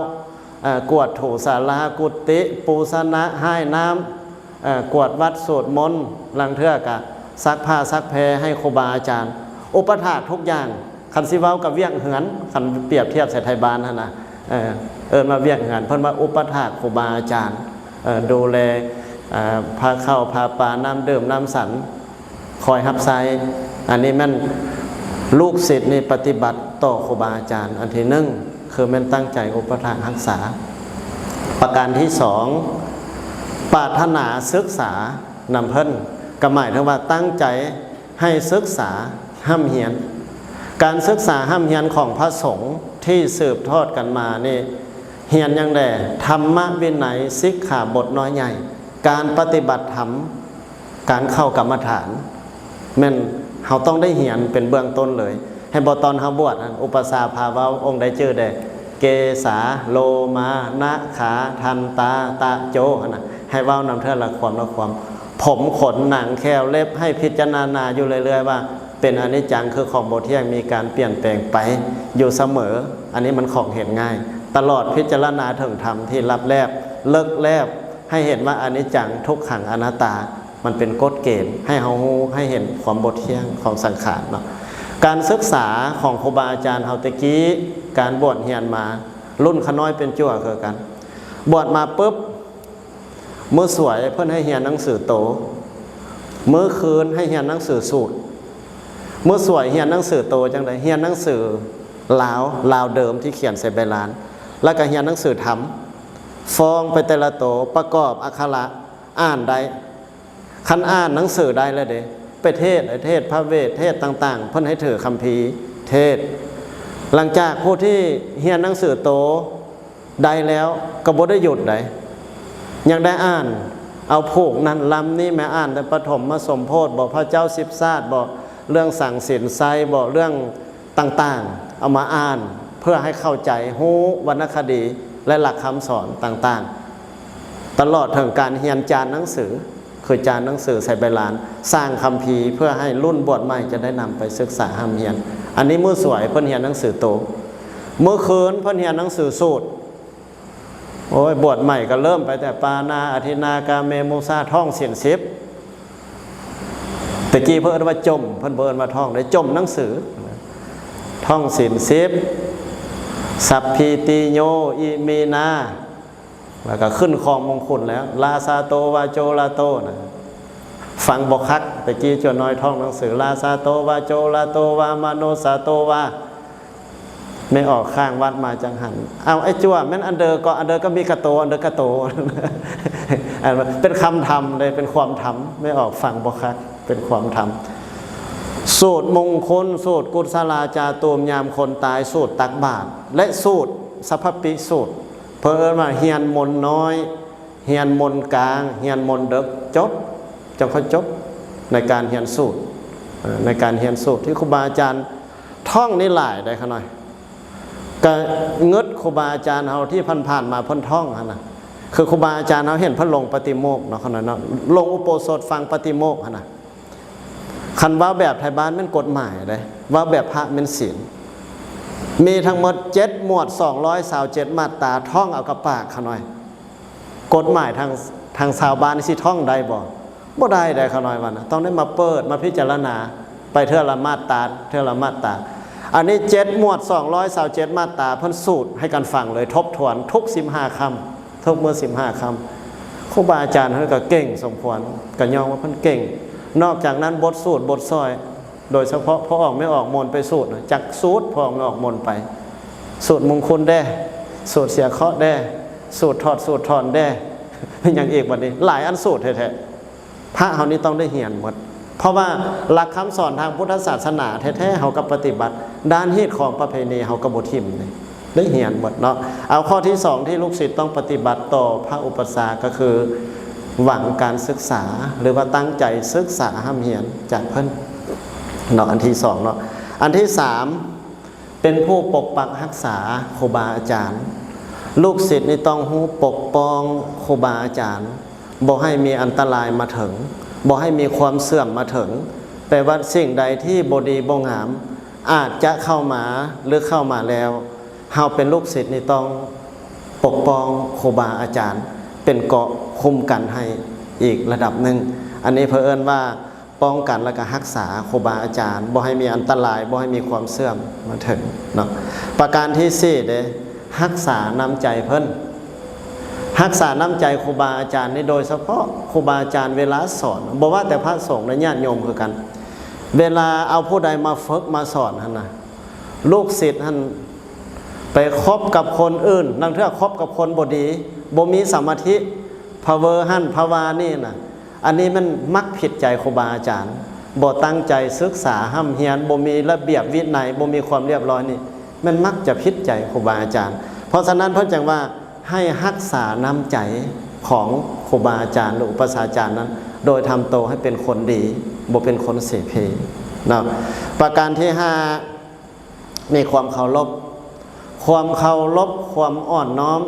ເອີ ກວດຖູສາລາກຸຕິ ປູຊະນະ ຮ່າຍນ້ຳ ເອີ ກວດວັດ ສວດມົນ ລາງເທື່ອກະຊັກຜ້າຊັກແພໃຫ້ຄູບາອາຈານ ອຸປະຖາກທຸກຢ່າງ. ຄັນຊິເວົ້າກັບວຽກເຮືອນ ຄັນປຽບທຽບໃສ່ໄທບ້ານຫັ້ນນະ ເອີ ເອີ້ນວ່າວຽກເຮືອນ ເພິ່ນວ່າອຸປະຖາກຄູບາອາຈານ ເອີ ດູແລ ເອີ ພາເຂົ້າພາປາ ນ້ຳດື່ມນ້ຳສັນ ຄອຍຮັບໃຊ້. ອັນນີ້ແມ່ນລູກສິດນີ້ປະຕິບັດຕໍ່ຄູບາອາຈານ. ອັນທີໜຶ່ງ ຄືແມ່ນຕັ້ງໃຈອຸປະຖາກຮັກສາ. ປະການທີສອງ ປາດຖະໜາສຶກສານຳເພິ່ນ ກໍໝາຍເຖິງວ່າຕັ້ງໃຈໃຫ້ສຶກສາຮ່ຳຮຽນ. ການສຶກສາຮ່ຳຮຽນຂອງພະສົງທີ່ສືບທອດກັນມານີ້ ຮຽນຫຍັງແດ່? ທຳມະວິໄນ ສິກຂາບົດນ້ອຍໃຫຍ່ ການປະຕິບັດທຳ ການເຂົ້າກຳມະຖານ ແມ່ນເຮົາຕ້ອງໄດ້ຮຽນເປັນເບື້ອງຕົ້ນເລີຍ. ເຫັນບໍ່ ຕອນເຮົາບວດຫັ້ນ ອຸປະຊາພາເວົ້າ ອົງໃດຈື່ແດ່? ເກສາ ໂລມາ ນະຂາ ທັນຕາ ຕະໂຈ ຫັ້ນນະ ໃຫ້ເວົ້ານຳເທື່ອລະຄວາມລະຄວາມ ຜົມ ຂົນ ໜັງ ແຂ້ວ ເລັບ ໃຫ້ພິຈາລະນາຢູ່ເລື້ອຍໆວ່າ ເປັນອະນິດຈັງ ຄືຂອງບໍ່ທ່ຽງ ມີການປ່ຽນແປງໄປຢູ່ສະເໝີ. ອັນນີ້ມັນຂອງເຫັນງ່າຍ ຕະຫຼອດພິຈາລະນາເຖິງທຳທີ່ລັບແລບ ເລິກແລບ ໃຫ້ເຫັນວ່າອະນິດຈັງ ທຸກຂັງ ອະນັດຕາ ມັນເປັນກົດເກນໃຫ້ເຮົາຮູ້ ໃຫ້ເຫັນຄວາມບໍ່ທ່ຽງຂອງສັງຂານເນາະ. ການສຶກສາຂອງຄູບາອາຈານເຮົາແຕ່ກີ້ ການບວດຮຽນມາ ລຸ້ນຂ້ານ້ອຍເປັນຈົວຄືກັນ ບວດມາປຶບ ມື້ສວຍເພິ່ນໃຫ້ຮຽນໜັງສືໂຕ ມື້ຄືນໃຫ້ຮຽນໜັງສືສູດ. ມື້ສວຍຮຽນໜັງສືໂຕຈັ່ງໃດ? ຮຽນໜັງສືລາວ ລາວເດີມທີ່ຂຽນໃສ່ໃບລານ ແລ້ວກໍຮຽນໜັງສືທຳ ຟ້ອງໄປແຕ່ລະໂຕ ປະກອບອັກຂະລະ ອ່ານໄດ້. ຄັນອ່ານໜັງສືໄດ້ແລ້ວເດ້ ໄປເທດ ເທດພະເວດ ເທດຕ່າງໆ ເພິ່ນໃຫ້ຖືຄຳພີເທດ. ຫຼັງຈາກຜູ້ທີ່ຮຽນໜັງສືໂຕ ໄດ້ແລ້ວກໍບໍ່ໄດ້ຢຸດໃດ ຍັງໄດ້ອ່ານ ເອົາຜູກນັ້ນລຳນີ້ ແມ່ອ່ານແຕ່ປະຖົມມະສົມໂພດບໍ ພະເຈົ້າສິບຊາດບໍ ເລື່ອງສັງສິນໄຊບໍ ເລື່ອງຕ່າງໆ ເອົາມາອ່ານ ເພື່ອໃຫ້ເຂົ້າໃຈ ຮູ້ວັນນະຄະດີ ແລະ ຫຼັກຄຳສອນຕ່າງໆ ຕະຫຼອດເຖິງການຮຽນຈານໜັງສື ຄືຈານໜັງສືໃສ່ໃບລານ ສ້າງຄຳພີ ເພື່ອໃຫ້ລຸ້ນບວດໃໝ່ຈະໄດ້ນຳໄປສຶກສາຮ່ຳຮຽນ. ອັນນີ້ມື້ສວຍເພິ່ນຮຽນໜັງສືໂຕ ມື້ຄືນເພິ່ນຮຽນໜັງສືສູດ. ໂອ້ຍ ບວດໃໝ່ກໍເລີ່ມໄປແຕ່ປານາ ອະທິນນາ ກາເມ ມຸສາ ທ່ອງສິນສິບ. ແຕ່ກີ້ເພິ່ນເອີ້ນວ່າຈົ່ມ ເພິ່ນບໍ່ເອີ້ນວ່າທ່ອງເດ້ ຈົ່ມໜັງສື ທ່ອງສິນສິບ ສັບພີຕິໂຍ ອິເມນາ ແລ້ວກໍຂຶ້ນຄອງມົງຄຸນແລ້ວ ລາຊາໂຕວາໂຈລາໂຕນະ. ຟັງບໍ່ຄັກ ແຕ່ກີ້ຈົວນ້ອຍທ່ອງໜັງສື ລາຊາໂຕວາໂຈລາໂຕວາມະນຸດສາໂຕວາ ແມ່ອອກຂ້າງວັດມາຈັ່ງຫັ້ນ. ເອົາ ໄອ້ຈົວ ແມ່ນອັນເດີກໍ ອັນເດີກໍມີກະໂຕ ອັນເດີກະໂຕ. ອັນເປັນຄຳທຳເດ້ ເປັນຄວາມທຳ ແມ່ອອກຟັງບໍ່ຄັກ ເປັນຄວາມທຳ. ສູດມຸງຄຸນ ສູດກຸດສະລາຈາຕູມຍາມຄົນຕາຍ ສູດຕັກບາດ ແລະ ສູດສັບພະປິສູດ. ເພິ່ນເອີ້ນວ່າຮຽນມົນນ້ອຍ ຮຽນມົນກາງ ຮຽນມົນເດິກ ຈົບ ຈັ່ງຄ່ອຍຈົບ ໃນການຮຽນສູດ ເອີ ໃນການຮຽນສູດທີ່ຄູບາອາຈານທ່ອງນີ້ຫຼາຍໄດ໋ຂະນ້ອຍ. ກະງຶດຄູບາອາຈານເຮົາທີ່ຜ່ານໆມາເພິ່ນທ່ອງຫັ້ນນະ ຄືຄູບາອາຈານເຮົາເຫັນເພິ່ນລົງປະຕິໂມກເນາະ ຂະນ້ອຍເນາະ ລົງອຸໂບສົດຟັງປະຕິໂມກຫັ້ນນະ. ຄັນເວົ້າແບບໄທບ້ານແມ່ນກົດໝາຍເດ້ ເວົ້າແບບພະແມ່ນສິນ. ມີທັງໝົດເຈັດໝວດ ສອງຮ້ອຍຊາວເຈັດມາດຕາ ທ່ອງເອົາກັບປາກຂະນ້ອຍ. ກົດໝາຍທາງ ທາງຊາວບ້ານຊິທ່ອງໄດ້ບໍ່? ບໍ່ໄດ້ໃດ໋ຂະນ້ອຍວ່ານະ ຕ້ອງໄດ້ມາເປີດ ມາພິຈາລະນາ ໄປເທື່ອລະມາດຕາ ເທື່ອລະມາດຕາ. ອັນນີ້ເຈັດໝວດ ສອງຮ້ອຍຊາວເຈັດມາດຕາ ເພິ່ນສູດໃຫ້ກັນຟັງເລີຍ ທົບທວນທຸກສິບຫ້າຄ່ຳ ທຸກມື້ສິບຫ້າຄ່ຳ. ຄູບາອາຈານເພິ່ນກໍເກັ່ງສົມຄວນ ກໍຍ້ອນວ່າເພິ່ນເກັ່ງ. ນອກຈາກນັ້ນ ບົດສູດ ບົດຊ່ອຍ ໂດຍສະເພາະພໍ່ອອກແມ່ອອກມົນໄປສູດນະ ຈັກສູດພໍ່ອອກແມ່ອອກມົນໄປ ສູດມຸງຄຸນແດ່ ສູດເສຍເຄາະແດ່ ສູດຖອດສູດຖອນແດ່ ແມ່ນຫຍັງອີກບັດນີ້? ຫຼາຍອັນສູດແທ້ໆ. ພະເຮົານີ້ຕ້ອງໄດ້ຮຽນໝົດ ເພາະວ່າຫຼັກຄຳສອນທາງພຸດທະສາສະໜາແທ້ໆ ເຮົາກໍປະຕິບັດ ດ້ານຮີດຄອງປະເພນີເຮົາກໍບໍ່ຖິ້ມເດ້ ໄດ້ຮຽນໝົດເນາະ. ເອົາ ຂໍ້ທີສອງ ທີ່ລູກສິດຕ້ອງປະຕິບັດຕໍ່ພະອຸປັດຊາ ກໍຄືຫວັງການສຶກສາ ຫຼືວ່າຕັ້ງໃຈສຶກສາຮ່ຳຮຽນຈາກເພິ່ນເນາະ ອັນທີສອງເນາະ. ອັນທີສາມ ເປັນຜູ້ປົກປັກຮັກສາຄູບາອາຈານ. ລູກສິດນີ້ຕ້ອງຮູ້ປົກປ້ອງຄູບາອາຈານ ບໍ່ໃຫ້ມີອັນຕະລາຍມາເຖິງ ບໍ່ໃຫ້ມີຄວາມເສື່ອມມາເຖິງ. ແປວ່າສິ່ງໃດທີ່ບໍ່ດີບໍ່ງາມອາດຈະເຂົ້າມາ ຫຼືເຂົ້າມາແລ້ວ ເຮົາເປັນລູກສິດນີ້ຕ້ອງປົກປ້ອງຄູບາອາຈານ ເປັນເກາະຄຸ້ມກັນໃຫ້ອີກລະດັບໜຶ່ງ. ອັນນີ້ເພິ່ນເອີ້ນວ່າ ປ້ອງກັນ ແລະກະຮັກສາຄູບາອາຈານ ບໍ່ໃຫ້ມີອັນຕະລາຍ ບໍ່ໃຫ້ມີຄວາມເສື່ອມມາເຖິງເນາະ. ປະການທີສີ່ເດ້ ຮັກສານ້ຳໃຈເພິ່ນ. ຮັກສານ້ຳໃຈຄູບາອາຈານນີ້ ໂດຍສະເພາະຄູບາອາຈານເວລາສອນ ບໍ່ວ່າແຕ່ພະສົງ ແລະ ຍາດໂຍມຄືກັນ ເວລາເອົາຜູ້ໃດມາຝຶກມາສອນຫັ້ນນະ ລູກສິດຫັ້ນໄປຄົບກັບຄົນອື່ນ ລາງເທື່ອຄົບກັບຄົນບໍ່ດີ ບໍ່ມີສະມາທິ ພະເວີຫັ້ນພະວານີ້ນະ ອັນນີ້ມັນມັກຜິດໃຈຄູບາອາຈານ ບໍ່ຕັ້ງໃຈສຶກສາຮ່ຳຮຽນ ບໍ່ມີລະບຽບວິໄນ ບໍ່ມີຄວາມລຽບຮ້ອຍນີ້ ມັນມັກຈະຜິດໃຈຄູບາອາຈານ. ເພາະສະນັ້ນເພິ່ນຈຶ່ງວ່າ ໃຫ້ຮັກສານ້ຳໃຈຂອງຄູບາອາຈານ ຫຼື ອຸປະຊາຈານນັ້ນ ໂດຍທຳໂຕໃຫ້ເປັນຄົນດີ ບໍ່ເປັນຄົນເສເພເນາະ. ປະການທີຫ້າ ມີຄວາມເຄົາລົບ ຄວາມເຄົາລົບ ຄວາມອ່ອນນ້ອມ.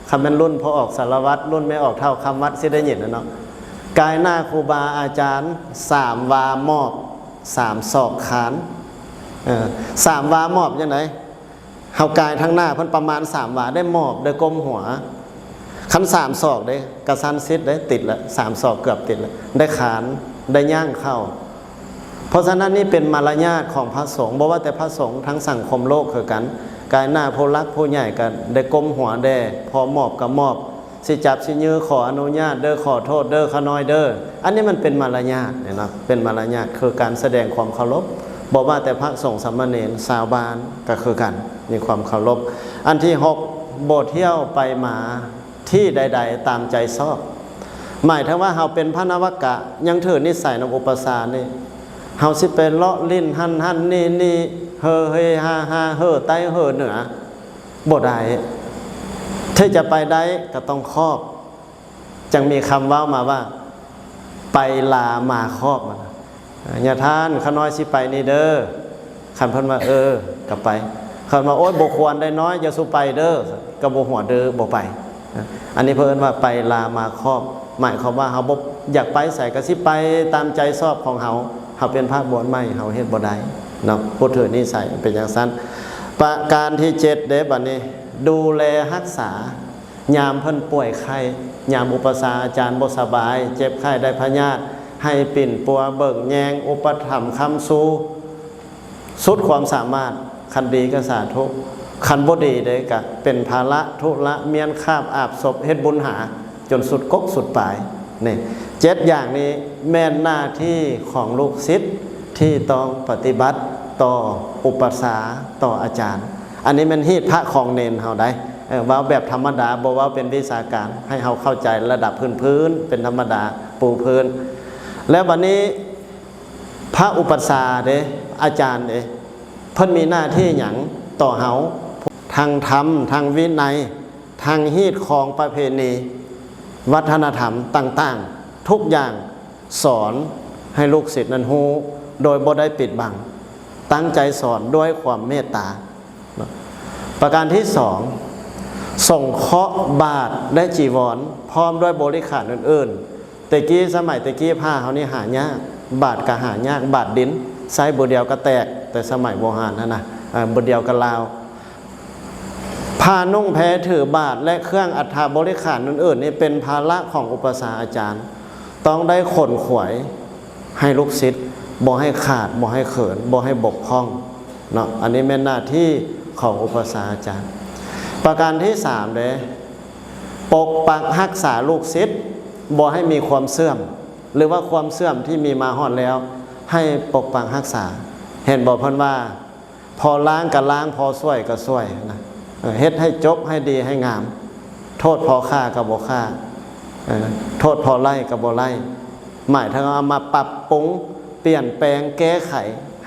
ຄັນແມ່ນລຸ້ນພໍ່ອອກສາລະວັດ ລຸ້ນແມ່ອອກທ້າວຄຳວັດ ຊິໄດ້ຍິນແລ້ວເນາະ ກາຍໜ້າຄູບາອາຈານ ສາມວາມອບ ສາມສອກຄານ ເອີ ສາມວາໝອບຈັ່ງໃດ? ເຮົາກາຍທາງໜ້າເພິ່ນປະມານສາມວາ ໄດ້ໝອບ ໄດ້ກົ້ມຫົວ. ຄັນສາມສອກເດ້ ກະຊັ້ນຊິດເດ້ ຕິດລະ ສາມສອກເກືອບຕິດລະ ໄດ້ຄານ ໄດ້ຍ່າງເຂົ້າ. ເພາະສະນັ້ນນີ້ເປັນມາລະຍາດຂອງພະສົງ ບໍ່ວ່າແຕ່ພະສົງ ທັງສັງຄົມໂລກຄືກັນ ກາຍໜ້າຜູ້ຫຼັກຜູ້ໃຫຍ່ກະໄດ້ກົ້ມຫົວແດ່ ພໍໝອບກະໝອບ ຊິຈັບຊິຍື່ ຂໍອະນຸຍາດເດີ ຂໍໂທດເດີ ຂະນ້ອຍເດີ. ອັນນີ້ມັນເປັນມາລະຍາດເນາະ ເປັນມາລະຍາດ ຄືການສະແດງຄວາມເຄົາລົບ ບໍ່ວ່າແຕ່ພະສົງສາມະເນນ ຊາວບ້ານກະຄືກັນ ມີຄວາມເຄົາລົບ. ອັນທີຫົກ ບໍ່ຖ້ຽວໄປມາທີ່ໃດໆຕາມໃຈຊອບ ໝາຍເຖິງວ່າເຮົາເປັນພະນະວະກະ ຍັງຖືນິໄສນຳອຸປະຊານີ້ ເຮົາຊິໄປເລາະຫຼິ້ນຫັ້ນຫັ້ນນີ້ນີ້ ເຮີເຮຮາຮາ ເຮີໃຕ້ເຮີເໜືອ ບໍ່ໄດ້. ທີ່ຈະໄປໄດ້ກະຕ້ອງຂອບ ຈັ່ງມີຄຳເວົ້າມາວ່າ ໄປລາມາຂອບ. ຍາທ່ານ ຂ້ານ້ອຍຊິໄປນີ້ເດີ. ຄັນເພິ່ນວ່າ ເອີ ກະໄປ. ຄັນວ່າ ໂອ້ຍ ບໍ່ຄວນໄດ້ນ້ອຍ ຢ່າສູ່ໄປເດີ ກະບໍ່ຫົວດື້ ບໍ່ໄປ. ອັນນີ້ເພິ່ນວ່າໄປລາມາຂອບ ໝາຍຄວາມວ່າເຮົາບໍ່ຢາກໄປໃສກະຊິໄປຕາມໃຈຊອບຂອງເຮົາ. ເຮົາເປັນພະບວດໃໝ່ ເຮົາເຮັດບໍ່ໄດ້ເນາະ ຜູ້ຖືນິໄສເປັນຈັ່ງຊັ້ນ. ປະການທີເຈັດເດ້ ບາດນີ້ ດູແລຮັກສາ ຍາມເພິ່ນປ່ວຍໄຂ້ ຍາມອຸປະຊາອາຈານບໍ່ສະບາຍ ເຈັບໄຂ້ໄດ້ພະຍາດ ໃຫ້ປິ່ນປົວເບິ່ງແຍງ ອຸປະຖຳຄ້ຳຊູ ສຸດຄວາມສາມາດ. ຄັນດີກະສາທຸ ຄັນບໍ່ດີເດ້ກະເປັນພາລະທຸລະ ມ້ຽນຄາບອາບສົບ ເຮັດບຸນຫາຈົນສຸດກົກສຸດປາຍ. ນີ້ ເຈັດຢ່າງນີ້ແມ່ນໜ້າທີ່ຂອງລູກສິດທີ່ຕ້ອງປະຕິບັດຕໍ່ອຸປະຊາ ຕໍ່ອາຈານ. ອັນນີ້ແມ່ນຮີດພະຂອງເນນເຮົາໄດ໋ ເອີ ເວົ້າແບບທຳມະດາ ບໍ່ເວົ້າເປັນວິຊາການ ໃຫ້ເຮົາເຂົ້າໃຈລະດັບພື້ນໆ ເປັນທຳມະດາປູພື້ນ. ແລ້ວບາດນີ້ ພະອຸປະຊາເດ້ ອາຈານເດ້ ເພິ່ນມີໜ້າທີ່ຫຍັງຕໍ່ເຮົາ? ທັງທຳ ທັງວິໄນ ທັງຮີດຄອງປະເພນີ ວັດທະນະທຳຕ່າງໆ ທຸກຢ່າງ ສອນໃຫ້ລູກສິດນັ້ນຮູ້ໂດຍບໍ່ໄດ້ປິດບັງ ຕັ້ງໃຈສອນດ້ວຍຄວາມເມດຕາ. ປະການທີສອງ ສົງເຄາະບາດ ແລະ ຈີວອນ ພ້ອມດ້ວຍບໍລິຂານອື່ນໆ. ແຕ່ກີ້ ສະໄໝແຕ່ກີ້ ຜ້າເຮົານີ້ຫາຍາກ ບາດກະຫາຍາກ ບາດດິນ ໃຊ້ບຶດດຽວກະແຕກ ແຕ່ສະໄໝໂບຮານຫັ້ນນະ ເອີ ບຶດດຽວກະລາວ. ຜ້ານຸ່ງແພຖືບາດ ແລະ ເຄື່ອງອັດຖະບໍລິຂານອື່ນໆນີ້ ເປັນພາລະຂອງອຸປະຊາອາຈານ ຕ້ອງໄດ້ຂົນຂວາຍໃຫ້ລູກສິດ ບໍ່ໃຫ້ຂາດ ບໍ່ໃຫ້ເຂີນ ບໍ່ໃຫ້ບົກຜ່ອງເນາະ. ອັນນີ້ແມ່ນໜ້າທີ່ຂອງອຸປະຊາອາຈານ. ປະການທີສາມເດ້ ປົກປັກຮັກສາລູກສິດ ບໍ່ໃຫ້ມີຄວາມເສື່ອມ ຫຼືວ່າຄວາມເສື່ອມທີ່ມີມາຮອດແລ້ວ ໃຫ້ປົກປັກຮັກສາ. ເຫັນບໍ່ ເພິ່ນວ່າ ພໍລ້າງກະລ້າງ ພໍຊ່ວຍກະຊ່ວຍນະ ເອີ ເຮັດໃຫ້ຈົບ ໃຫ້ດີ ໃຫ້ງາມ. ໂທດພໍຂ້າກະບໍ່ຂ້າ ເອີ ໂທດພໍໄລ່ກະບໍ່ໄລ່ ໝາຍເຖິງເອົາມາປັບປຸງ ປ່ຽນແປງ ແກ້ໄຂ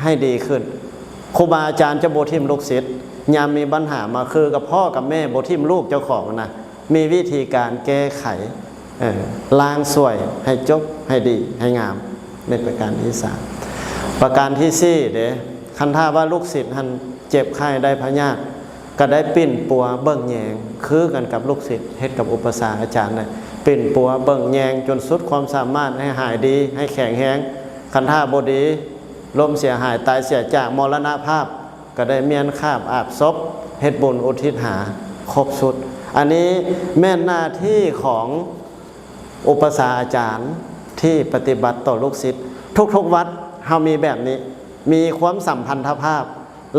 ໃຫ້ດີຂຶ້ນ. ຄູບາອາຈານຈະບໍ່ຖິ້ມລູກສິດ ຍາມມີບັນຫາມາຄືກັບພໍ່ກັບແມ່ ບໍ່ຖິ້ມລູກເຈົ້າຂອງນະ ມີວິທີການແກ້ໄຂ ເອີ ລ້າງຊ່ວຍໃຫ້ຈົບ ໃຫ້ດີ ໃຫ້ງາມ. ໃນປະການທີສາມ ປະການທີສີ່ເດ້ ຄັນຖ້າວ່າລູກສິດຫັ້ນເຈັບໄຂ້ໄດ້ພະຍາດ ກະໄດ້ປິ່ນປົວເບິ່ງແຍງ ຄືກັນກັບລູກສິດເຮັດກັບອຸປະຊາອາຈານນະ ປິ່ນປົວເບິ່ງແຍງຈົນສຸດຄວາມສາມາດ ໃຫ້ຫາຍດີ ໃຫ້ແຂງແຮງ. ຄັນຖ້າບໍ່ດີ ລົ້ມເສຍຫາຍ ຕາຍເສຍຈາກ ມໍລະນະພາບ ກະໄດ້ມ້ຽນຄາບອາບສົບ ເຮັດບຸນອຸທິດຫາຄົບຊຸດ. ອັນນີ້ແມ່ນໜ້າທີ່ຂອງ ອຸປະຊາອາຈານທີ່ປະຕິບັດຕໍ່ລູກສິດ ທຸກໆວັດເຮົາມີແບບນີ້ ມີຄວາມສຳພັນທະພາບ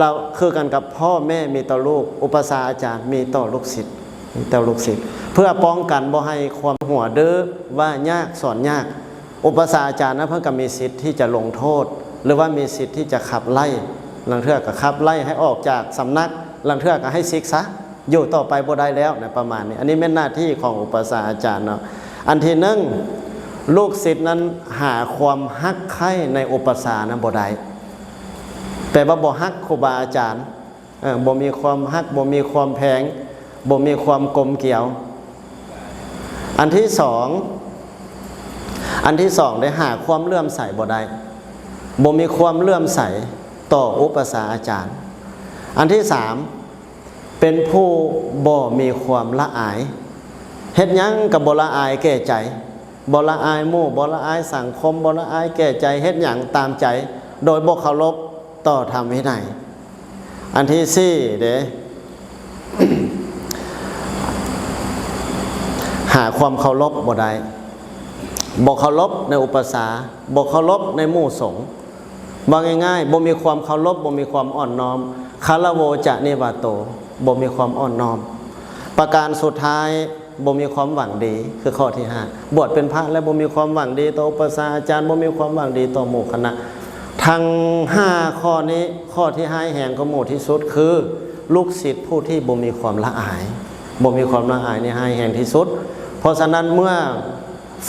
ລະຄືກັນກັບພໍ່ແມ່ມີຕໍ່ລູກ ອຸປະຊາອາຈານມີຕໍ່ລູກສິດ ມີຕໍ່ລູກສິດ ເພື່ອປ້ອງກັນບໍ່ໃຫ້ຄວາມຫົວດື້ ວ່າຍາກສອນຍາກ. ອຸປະຊາອາຈານນະ ເພິ່ນກະມີສິດທີ່ຈະລົງໂທດ ຫຼືວ່າມີສິດທີ່ຈະຂັບໄລ່ ລາງເທື່ອກະຂັບໄລ່ໃຫ້ອອກຈາກສຳນັກ ລາງເທື່ອກະໃຫ້ສິກສາ ຢູ່ຕໍ່ໄປບໍ່ໄດ້ແລ້ວນະ ປະມານນີ້. ອັນນີ້ແມ່ນໜ້າທີ່ຂອງອຸປະຊາອາຈານເນາະ. ອັນທີໜຶ່ງ ລູກສິດນັ້ນຫາຄວາມຮັກໃຄ່ໃນອຸປະຊານະບໍ່ໄດ້ ແປວ່າບໍ່ຮັກຄູບາອາຈານ ເອີ ບໍ່ມີຄວາມຮັກ ບໍ່ມີຄວາມແພງ ບໍ່ມີຄວາມກົມກຽວ. ອັນທີສອງ ອັນທີສອງ ໄດ້ຫາຄວາມເຫຼື້ອມໃສບໍ່ໄດ້ ບໍ່ມີຄວາມເຫຼື້ອມໃສຕໍ່ອຸປະຊາອາຈານ. ອັນທີສາມ ເປັນຜູ້ບໍ່ມີຄວາມລະອາຍ ເຮັດຫຍັງກະບໍ່ລະອາຍແກ່ໃຈ ບໍ່ລະອາຍໝູ່ ບໍ່ລະອາຍສັງຄົມ ບໍ່ລະອາຍແກ່ໃຈ ເຮັດຫຍັງຕາມໃຈ ໂດຍບໍ່ເຄົາລົບຕໍ່ທຳວິໄນ. ອັນທີສີ່ເດ້ ຫາຄວາມເຄົາລົບບໍ່ໄດ້, ບໍ່ເຄົາລົບໃນອຸປະຊາ, ບໍ່ເຄົາລົບໃນໝູ່ສົງ. ເວົ້າງ່າຍໆ ບໍ່ມີຄວາມເຄົາລົບ, ບໍ່ມີຄວາມອ່ອນນ້ອມ, ຄາລະໂວຈະນິວາໂຕ, ບໍ່ມີຄວາມອ່ອນນ້ອມ. ປະການສຸດທ້າຍ ບໍ່ມີຄວາມຫວັງດີ ຄືຂໍ້ທີຫ້າ ບວດເປັນພະແລ້ວບໍ່ມີຄວາມຫວັງດີຕໍ່ອຸປະຊາອາຈານ, ບໍ່ມີຄວາມຫວັງດີຕໍ່ໝູ່ຄະນະ. ທັງຫ້າຂໍ້ນີ້, ຂໍ້ທີ່ຮ້າຍແຮງກວ່າໝູ່ທີ່ສຸດ ຄືລູກສິດຜູ້ທີ່ບໍ່ມີຄວາມລະອາຍ. ບໍ່ມີຄວາມລະອາຍນີ້ຮ້າຍແຮງທີ່ສຸດ. ເພາະສະນັ້ນ ເມື່ອ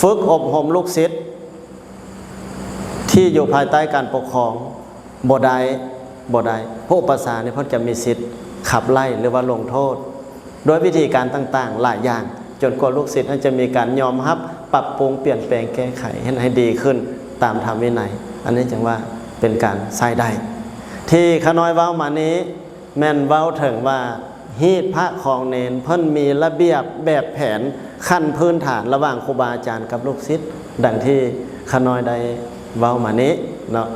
ຝຶກອົບຮົມລູກສິດ ທີ່ຢູ່ພາຍໃຕ້ການປົກຄອງບໍ່ໄດ້, ບໍ່ໄດ້, ພວກອຸປະຊານີ້ເພິ່ນຈະມີສິດຂັບໄລ່ ຫຼືວ່າລົງໂທດ ດ້ວຍວິທີການຕ່າງໆຫຼາຍຢ່າງ, ຈົນກວ່າລູກສິດນັ້ນຈະມີການຍອມຮັບ, ປັບປຸງ, ປ່ຽນແປງ, ແກ້ໄຂ ເຮັດໃຫ້ດີຂຶ້ນຕາມທຳວິໄນ. ອັນນີ້ຈຶ່ງວ່າເປັນການໃຊ້ໄດ້. ທີ່ຂ້ານ້ອຍເວົ້າມານີ້ ແມ່ນເວົ້າເຖິງວ່າຮີດພະຄອງເນນ ເພິ່ນມີລະບຽບແບບແຜນຂັ້ນພື້ນຖານລະຫວ່າງຄູບາອາຈານກັບລູກສິດ, ດັ່ງທີ່ຂ້ານ້ອຍໄດ້ເວົ້າມານີ້ເນາະ.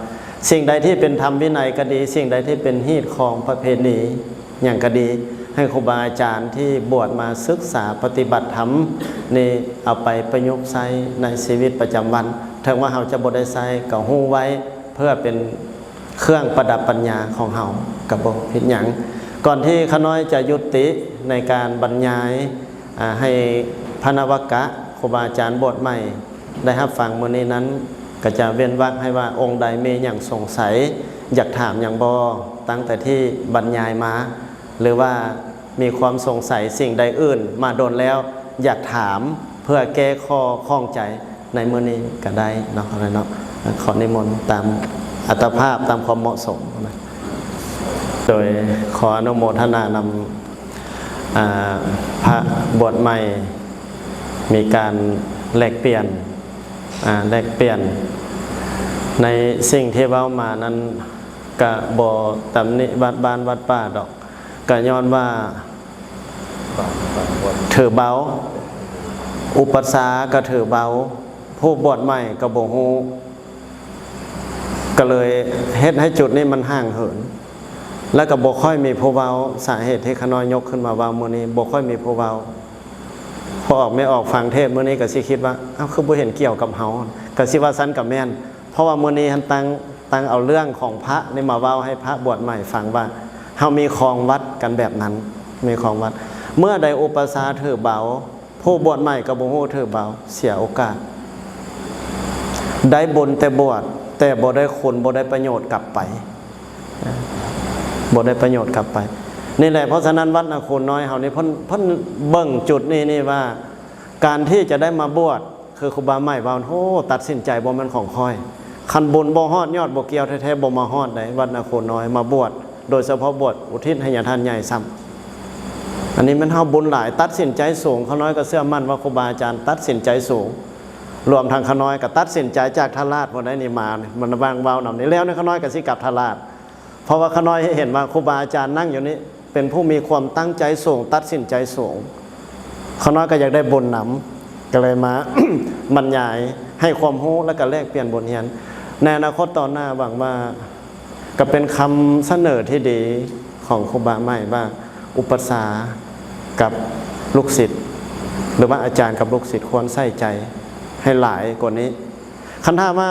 ສິ່ງໃດທີ່ເປັນທຳວິໄນກໍດີ, ສິ່ງໃດທີ່ເປັນຮີດຄອງປະເພນີຫຍັງກໍດີ, ໃຫ້ຄູບາອາຈານທີ່ບວດມາສຶກສາປະຕິບັດທຳນີ້ ເອົາໄປປະຍຸກໃຊ້ໃນຊີວິດປະຈຳວັນ. ເຖິງວ່າເຮົາຈະບໍ່ໄດ້ໃຊ້ ກໍຮູ້ໄວ້ເພື່ອເປັນ ເຄື່ອງປະດັບປັນຍາຂອງເຮົາກໍບໍ່ຜິດຫຍັງ. ກ່ອນທີ່ຂ້ານ້ອຍຈະຍຸຕິໃນການບັນຍາຍ ອາ ໃຫ້ພະນະວະກະ ຄູບາອາຈານບວດໃໝ່ໄດ້ຮັບຟັງມື້ນີ້ນັ້ນ, ກໍຈະເວັ້ນວັກໃຫ້ວ່າ ອົງໃດມີຫຍັງສົງໄສ ຢາກຖາມຫຍັງບໍ່ ຕັ້ງແຕ່ທີ່ບັນຍາຍມາ ຫຼືວ່າ ມີຄວາມສົງໄສສິ່ງໃດອື່ນມາດົນແລ້ວ ຢາກຖາມເພື່ອແກ້ຂໍ້ຂ້ອງໃຈໃນມື້ນີ້ກໍໄດ້ເນາະ ເນາະ. ຂໍນິມົນຕາມອັດຕະພາບ ຕາມຄວາມເໝາະສົມນະ. ໂດຍຂໍອະນຸໂມທະນານຳ ອາ ພະບວດໃໝ່ ມີການແລກປ່ຽນ ອາ ແລກປ່ຽນໃນສິ່ງທີ່ເວົ້າມານັ້ນ ກະບໍ່ຕຳໜິວັດບ້ານວັດປ່າດອກ. ກະຍ້ອນວ່າຖືເບົາ, ອຸປັດສາກະຖືເບົາ, ຜູ້ບວດໃໝ່ກະບໍ່ຮູ້, ກະເລີຍເຮັດໃຫ້ຈຸດນີ້ມັນຫ່າງເຫີນ ແລະກະບໍ່ຄ່ອຍມີຜູ້ເວົ້າ. ສາເຫດທີ່ຂ້ານ້ອຍຍົກຂຶ້ນມາເວົ້າມື້ນີ້ ບໍ່ຄ່ອຍມີຜູ້ເວົ້າ. ພໍ່ອອກແມ່ອອກຟັງເທດມື້ນີ້ກະຊິຄິດວ່າ ເອົ້າ ຄືບໍ່ເຫັນກ່ຽວກັບເຮົາ, ກະຊິວ່າຊັ້ນກະແມ່ນ. ເພາະວ່າມື້ນີ້ຫັ້ນຕັ້ງ ຕັ້ງເອົາເລື່ອງຂອງພະນີ້ມາເວົ້າໃຫ້ພະບວດໃໝ່ຟັງວ່າ ເຮົາມີຄອງວັດກັນແບບນັ້ນ, ມີຄອງວັດ. ເມື່ອໃດອຸປະຊາຖືເບົາ, ຜູ້ບວດໃໝ່ກໍບໍ່ຮູ້ຖືເບົາ, ເສຍໂອກາດ. ໄດ້ບຸນແຕ່ບວດ, ແຕ່ບໍ່ໄດ້ຄຸນ, ບໍ່ໄດ້ປະໂຫຍດກັບໄປ, ບໍ່ໄດ້ປະໂຫຍດກັບໄປ. ນີ້ແຫຼະ, ເພາະສະນັ້ນວັດນາຄູນນ້ອຍເຮົານີ້ ເພິ່ນ ເພິ່ນເບິ່ງຈຸດນີ້ ນີ້ວ່າ ການທີ່ຈະໄດ້ມາບວດ ຄືຄູບາໃໝ່ເວົ້າ ໂອ້ ຕັດສິນໃຈບໍ່ແມ່ນຂອງຂ້ອຍ. ຄັນບຸນບໍ່ຮອດຍອດບໍ່ກ່ຽວແທ້ໆ ບໍ່ມາຮອດໃດ ວັດນາຄູນນ້ອຍມາບວດ, ໂດຍສະເພາະບວດອຸທິດໃຫ້ຍາທ່ານໃຫຍ່ຊ້ຳ. ອັນນີ້ແມ່ນເຮົາບຸນຫຼາຍ, ຕັດສິນໃຈສູງ. ຂ້ານ້ອຍກໍເຊື່ອໝັ້ນວ່າຄູບາອາຈານຕັດສິນໃຈສູງ. ລວມທັງຂ້ານ້ອຍກໍຕັດສິນໃຈຈາກທ່າລາດພຸ້ນໄດ໋ນີ້ມາ, ມັນວ່າງເວົ້ານຳນີ້ແລ້ວນີ້ ຂ້ານ້ອຍກໍຊິກັບທ່າລາດ. ເພາະວ່າຂ້ານ້ອຍເຫັນວ່າຄູບາອາຈານນັ່ງຢູ່ນີ້ ເປັນຜູ້ມີຄວາມຕັ້ງໃຈສູງ, ຕັດສິນໃຈສູງ. ຂ້ານ້ອຍກໍຢາກໄດ້ບຸນນຳ, ກໍເລີຍມາ ບັນຍາຍໃຫ້ຄວາມຮູ້ ແລະກະແລກປ່ຽນບົດຮຽນ. ໃນອະນາຄົດຕໍ່ໜ້າ ຫວັງວ່າ ກໍເປັນຄຳສະເໜີທີ່ດີຂອງຄູບາໃໝ່ວ່າ ອຸປັດສາກັບລູກສິດ ຫຼືວ່າອາຈານກັບລູກສິດ ຄວນໃສ່ໃຈໃຫ້ຫຼາຍກວ່ານີ້. ຄັນຖ້າວ່າ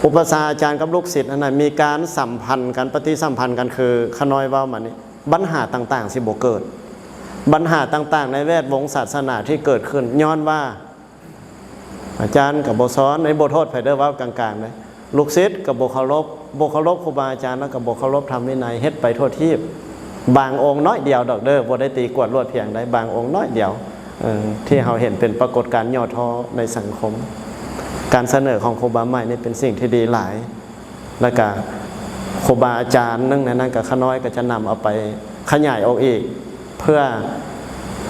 ອຸປັດສາອາຈານກັບລູກສິດຫັ້ນນະ ມີການສຳພັນກັນ, ປະຕິສຳພັນກັນ ຄືຂ້ານ້ອຍເວົ້າມານີ້ ບັນຫາຕ່າງໆຊິບໍ່ເກີດ. ບັນຫາຕ່າງໆໃນແວດວົງສາສະໜາທີ່ເກີດຂຶ້ນ ຍ້ອນວ່າອາຈານກໍບໍ່ສອນ, ອັນນີ້ບໍ່ໂທດໃຜເດີ້ ເວົ້າກາງໆເດີ້. ລູກສິດກໍບໍ່ເຄົາລົບ, ບໍ່ເຄົາລົບຄູບາອາຈານ ແລ້ວກໍບໍ່ເຄົາລົບທຳວິໄນ, ເຮັດໄປທົ່ວທີບ. ບາງອົງນ້ອຍດຽວດອກເດີ້, ບໍ່ໄດ້ຕີກວດລວດພຽງໃດ, ບາງອົງນ້ອຍດຽວ ເອີ ທີ່ເຮົາເຫັນເປັນປາກົດການຫຍໍ້ທໍ້ໃນສັງຄົມ. ການສະເໜີຂອງຄູບາໃໝ່ນີ້ເປັນສິ່ງທີ່ດີຫຼາຍ. ແລ້ວກະຄູບາອາຈານໜຶ່ງໃນນັ້ນກະ ຂ້ານ້ອຍກໍຈະນຳເອົາໄປຂະຫຍາຍອອກອີກ ເພື່ອ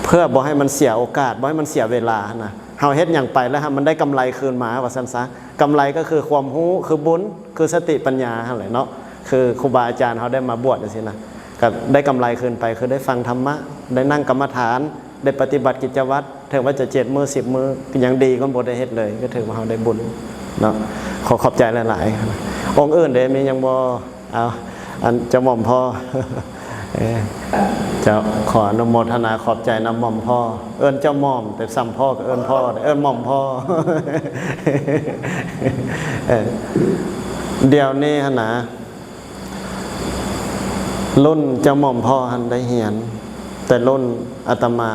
ເພື່ອບໍ່ໃຫ້ມັນເສຍໂອກາດ, ບໍ່ໃຫ້ມັນເສຍເວລານະ. ເຮົາເຮັດຫຍັງໄປແລ້ວໃຫ້ມັນໄດ້ກຳໄລຄືນມາ ວ່າຊັ້ນຊະ. ກຳໄລກໍຄືຄວາມຮູ້, ຄືບຸນ, ຄືສະຕິປັນຍາຫັ້ນແຫຼະເນາະ. ຄືຄູບາອາຈານເຮົາໄດ້ມາບວດຈັ່ງຊີ້ນະ, ກໍໄດ້ກຳໄລຄືນໄປ, ຄືໄດ້ຟັງທຳມະ, ໄດ້ນັ່ງກຳມະຖານ, ໄດ້ປະຕິບັດກິດຈະວັດ, ເຖິງວ່າຈະເຈັດມື້ສິບມື້ ກໍຍັງດີກວ່າບໍ່ໄດ້ເຮັດເລີຍ, ກໍຖືວ່າເຮົາໄດ້ບຸນເນາະ. ຂໍຂອບໃຈຫຼາຍໆ. ອົງອື່ນເດ້ ມີຫຍັງບໍ່? ເອົາ ອັນເຈົ້າໝ່ອມພໍ່ ເອີ ເຈົ້າ ຂໍອະນຸໂມທະນາຂອບໃຈນຳໝ່ອມພໍ່. ເອີ້ນເຈົ້າໝ່ອມ ແຕ່ສ່ຳພໍ່ກໍເອີ້ນພໍ່ ເອີ້ນໝ່ອມພໍ່. ເອີ ດຽວນີ້ຫັ້ນນະ ລຸ້ນເຈົ້າໝ່ອມພໍ່ຫັ້ນໄດ້ຮຽນ, ແຕ່ລຸ້ນອາດຕະມາ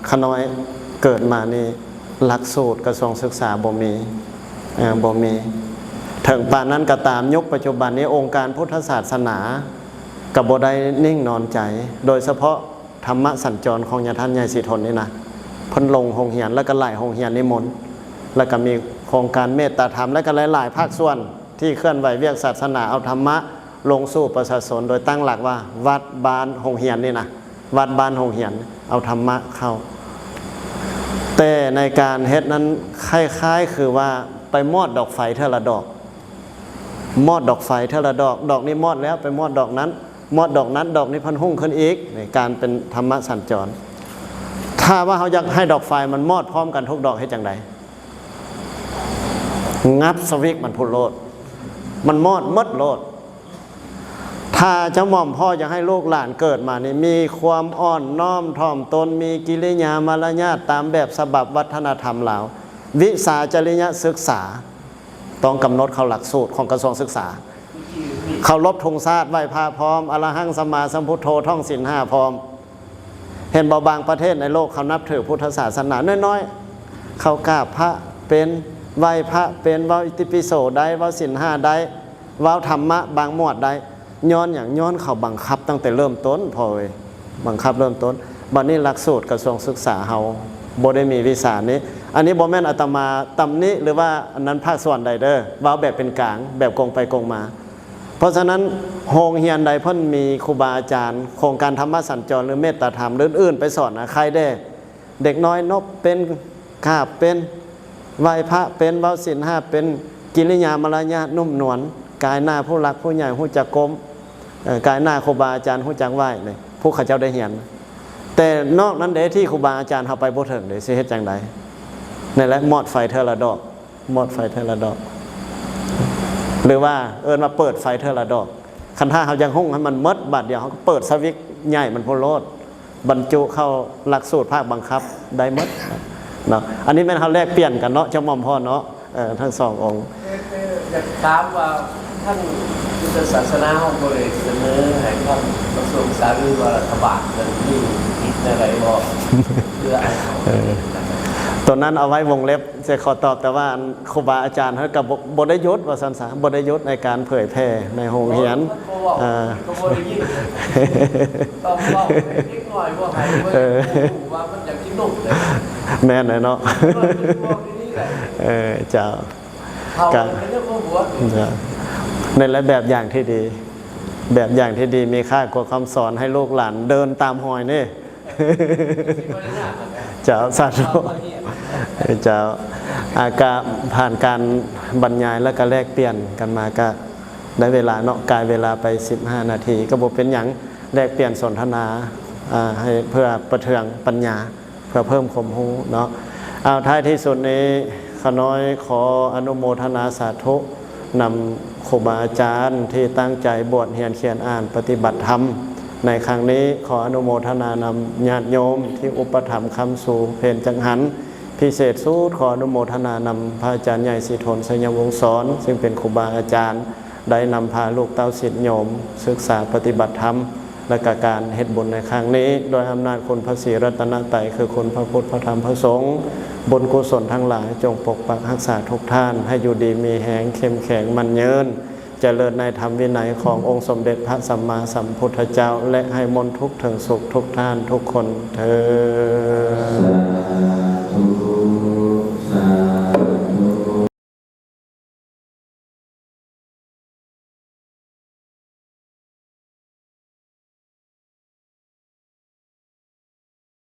ຂະນ້ອຍເກີດມານີ້ ຫຼັກສູດກະຊວງສຶກສາບໍ່ມີ ເອີ ບໍ່ມີ. ເຖິງປານນັ້ນກໍຕາມ, ຍຸກປັດຈຸບັນນີ້ ອົງການພຸດທະສາສະໜາກໍບໍ່ໄດ້ນິ່ງນອນໃຈ, ໂດຍສະເພາະທຳມະສັນຈອນຂອງຍາທ່ານໃຫຍ່ສີທົນນີ້ນະ ເພິ່ນລົງໂຮງຮຽນ ແລ້ວກໍຫຼາຍໂຮງຮຽນນິມົນ, ແລ້ວກໍມີໂຄງການເມດຕາທຳ ແລ້ວກໍຫຼາຍໆພາກສ່ວນທີ່ເຄື່ອນໄຫວວຽກສາສະໜາ ເອົາທຳມະລົງສູ່ປະຊາຊົນ ໂດຍຕັ້ງຫຼັກວ່າວັດ ບ້ານ ໂຮງຮຽນນີ້ນະ. ວັດ ບ້ານ ໂຮງຮຽນ ເອົາທຳມະເຂົ້າ. ແຕ່ໃນການເຮັດນັ້ນ ຄ້າຍໆຄືວ່າໄປມອດດອກໄຟເທື່ອລະດອກ, ມອດດອກໄຟເທື່ອລະດອກ, ດອກນີ້ມອດແລ້ວ ໄປມອດດອກນັ້ນ, ມອດດອກນັ້ນ ດອກນີ້ພັນຮຸ່ງຂຶ້ນອີກ. ໃນການເປັນທຳມະສັນຈອນ ຖ້າວ່າເຮົາຢາກໃຫ້ດອກໄຟມັນມອດພ້ອມກັນທຸກດອກ ເຮັດຈັ່ງໃດ? ງັບສະວິກມັນພຸ້ນໂລດ, ມັນມອດໝົດໂລດ. ຖ້າເຈົ້າໝ່ອມພໍ່ຢາກໃຫ້ລູກຫຼານເກີດມານີ້ ມີຄວາມອ່ອນນ້ອມຖ່ອມຕົນ, ມີກິລິຍາມາລະຍາດຕາມແບບສະບັບວັດທະນະທຳລາວ, ວິຊາຈະລິຍະສຶກສາ ຕ້ອງກຳນົດເຂົ້າຫຼັກສູດຂອງກະຊວງສຶກສາ. ເຄົາລົບທຸງຊາດ, ໄຫວ້ພະພ້ອມ, ອະລະຫັງສຳມາສຳພຸດໂທ, ທ່ອງສິນຫ້າພ້ອມ. ເຫັນບໍ່? ບາງປະເທດໃນໂລກເຂົານັບຖືພຸດທະສາສະໜານ້ອຍໆ, ເຂົາກາບພະເປັນ, ໄຫວ້ພະເປັນ, ເວົ້າອິຕິປິໂສໄດ້, ເວົ້າສິນຫ້າໄດ້, ເວົ້າທຳມະບາງໝວດໄດ້. ຍ້ອນຫຍັງ? ຍ້ອນເຂົາບັງຄັບຕັ້ງແຕ່ເລີ່ມຕົ້ນ ພໍ່ເອີຍ, ບັງຄັບເລີ່ມຕົ້ນ. ບັດນີ້ຫຼັກສູດກະຊວງສຶກສາເຮົາບໍ່ໄດ້ມີວິຊານີ້. ອັນນີ້ບໍ່ແມ່ນອາດຕະມາຕຳໜິ ຫຼືວ່າອັນນັ້ນພາກສ່ວນໃດເດີ້, ເວົ້າແບບເປັນກາງ, ແບບກົງໄປກົງມາ. ເພາະສະນັ້ນ ໂຮງຮຽນໃດເພິ່ນມີຄູບາອາຈານ ໂຄງການທຳມະສັນຈອນ ຫຼື ເມດຕາທຳ ຫຼື ອື່ນໆໄປສອນນະ ໃຄແດ່. ເດັກນ້ອຍນົບເປັນ, ກາບເປັນ, ໄຫວ້ພະເປັນ, ເວົ້າສິນຫ້າເປັນ, ກິລິຍາມາລະຍາດນຸ້ມນວນ, ກາຍໜ້າຜູ້ຫຼັກຜູ້ໃຫຍ່ຮູ້ຈັກກົ້ມ, ເອີ ກາຍໜ້າຄູບາອາຈານຮູ້ຈັກໄຫວ້ນີ້ ພວກເຂົາເຈົ້າໄດ້ຮຽນ. ແຕ່ນອກນັ້ນເດ້ ທີ່ຄູບາອາຈານເຮົາໄປບໍ່ເຖິງເດ້ ຊິເຮັດຈັ່ງໃດ? ນັ້ນແຫຼະ ມອດໄຟເທື່ອລະດອກ. ມອດໄຟເທື່ອລະດອກ ຫຼືວ່າເອີ້ນວ່າເປີດໄຟເທື່ອລະດອກ. ຄັນຖ້າເຮົາຢາກຮຸ່ງໃຫ້ມັນໝົດບາດດຽວ ເຮົາກໍເປີດສະວິກໃຫຍ່ມັນພຸ້ນໂລດ, ບັນຈຸເຂົ້າຫຼັກສູດພາກບັງຄັບໄດ້ໝົດເນາະ. ອັນນີ້ແມ່ນເຮົາແລກປ່ຽນກັນເນາະ ເຈົ້າໝ່ອມພໍ່ເນາະ, ເອີ ທັງສອງອົງ. ຢາກຖາມວ່າ ທາງພຸດທະສາສະໜາເຮົາບໍ່ໄດ້ສະເໜີໃຫ້ທາງກະຊວງສຶກສາ ຫຼືວ່າລັດຖະບານເພິ່ນມີສິດແນວໃດບໍ່? ເພື່ອໃຫ້ເຮົາ ເອີ ຕົວນັ້ນເອົາໄວ້ວົງເລັບ ຊິຂໍຕອບ, ແຕ່ວ່າອັນຄູບາອາຈານເຮົາກໍບໍ່ ບໍ່ໄດ້ຢຸດວ່າຊັ້ນຊະ, ບໍ່ໄດ້ຢຸດໃນການເຜີຍແຜ່ໃນໂຮງຮຽນ. ເອີ ກໍບໍ່ໄດ້ຍິນ ຕ້ອງເວົ້າໃຫ້ເດັກນ້ອຍບໍ່ໃຫ້ ເອີ ຮູ້ວ່າມັນຢາກກິນນົມເດ້. ແມ່ນແຫຼະເນາະ ເອີ ເຈົ້າ. ເຂົາກໍຍັງບໍ່ບວດ. ເຈົ້າ. ນັ້ນແຫຼະແບບຢ່າງທີ່ດີ, ແບບຢ່າງທີ່ດີມີຄ່າກວ່າຄຳສອນໃຫ້ລູກຫຼານເດີນຕາມຮອຍນີ້. ເຈົ້າ ສາທຸ ເຈົ້າ. ອາ ກະຜ່ານການບັນຍາຍ ແລ້ວກະແລກປ່ຽນກັນມາ ກະໄດ້ເວລາເນາະ, ກາຍເວລາໄປສິບຫ້ານາທີ ກະບໍ່ເປັນຫຍັງ, ແລກປ່ຽນສົນທະນາ ອາ ໃຫ້ເພື່ອປະເທືອງປັນຍາ ເພື່ອເພີ່ມຄວາມຮູ້ເນາະ. ເອົາ ທ້າຍທີ່ສຸດນີ້ ຂ້ານ້ອຍຂໍອະນຸໂມທະນາສາທຸ ນຳຄູບາອາຈານທີ່ຕັ້ງໃຈບວດຮຽນຂຽນອ່ານປະຕິບັດທຳໃນຄັ້ງນີ້. ຂໍອະນຸໂມທະນານຳຍາດໂຍມທີ່ອຸປະຖຳຄ້ຳຊູເພັນຈັງຫັນ. ພິເສດສຸດ ຂໍອະນຸໂມທະນານຳພະອາຈານໃຫຍ່ສີທົນ ໄຊຍະວົງສອນ ຊຶ່ງເປັນຄູບາອາຈານ ໄດ້ນຳພາລູກເຕົ້າສິດໂຍມສຶກສາປະຕິບັດທຳ ແລະ ກະການເຮັດບຸນໃນຄັ້ງນີ້ ດ້ວຍອຳນາດຄຸນພະສີລັດຕະນະໄຕ ຄືຄຸນພະພຸດ ພະທຳ ພະສົງ, ບຸນກຸສົນທັງຫຼາຍ ຈົ່ງປົກປັກຮັກສາທຸກທ່ານ ໃຫ້ຢູ່ດີມີແຮງ ເຂັ້ມແຂງ ໝັ້ນຍືນ ຈະເລີນໃນທຳວິໄນຂອງອົງສົມເດັດພະສຳມາສຳພຸດທະເຈົ້າ ແລະ ໃຫ້ພົ້ນທຸກເຖິງສຸກທຸກທ່ານທຸກຄົນເທີ້ນ.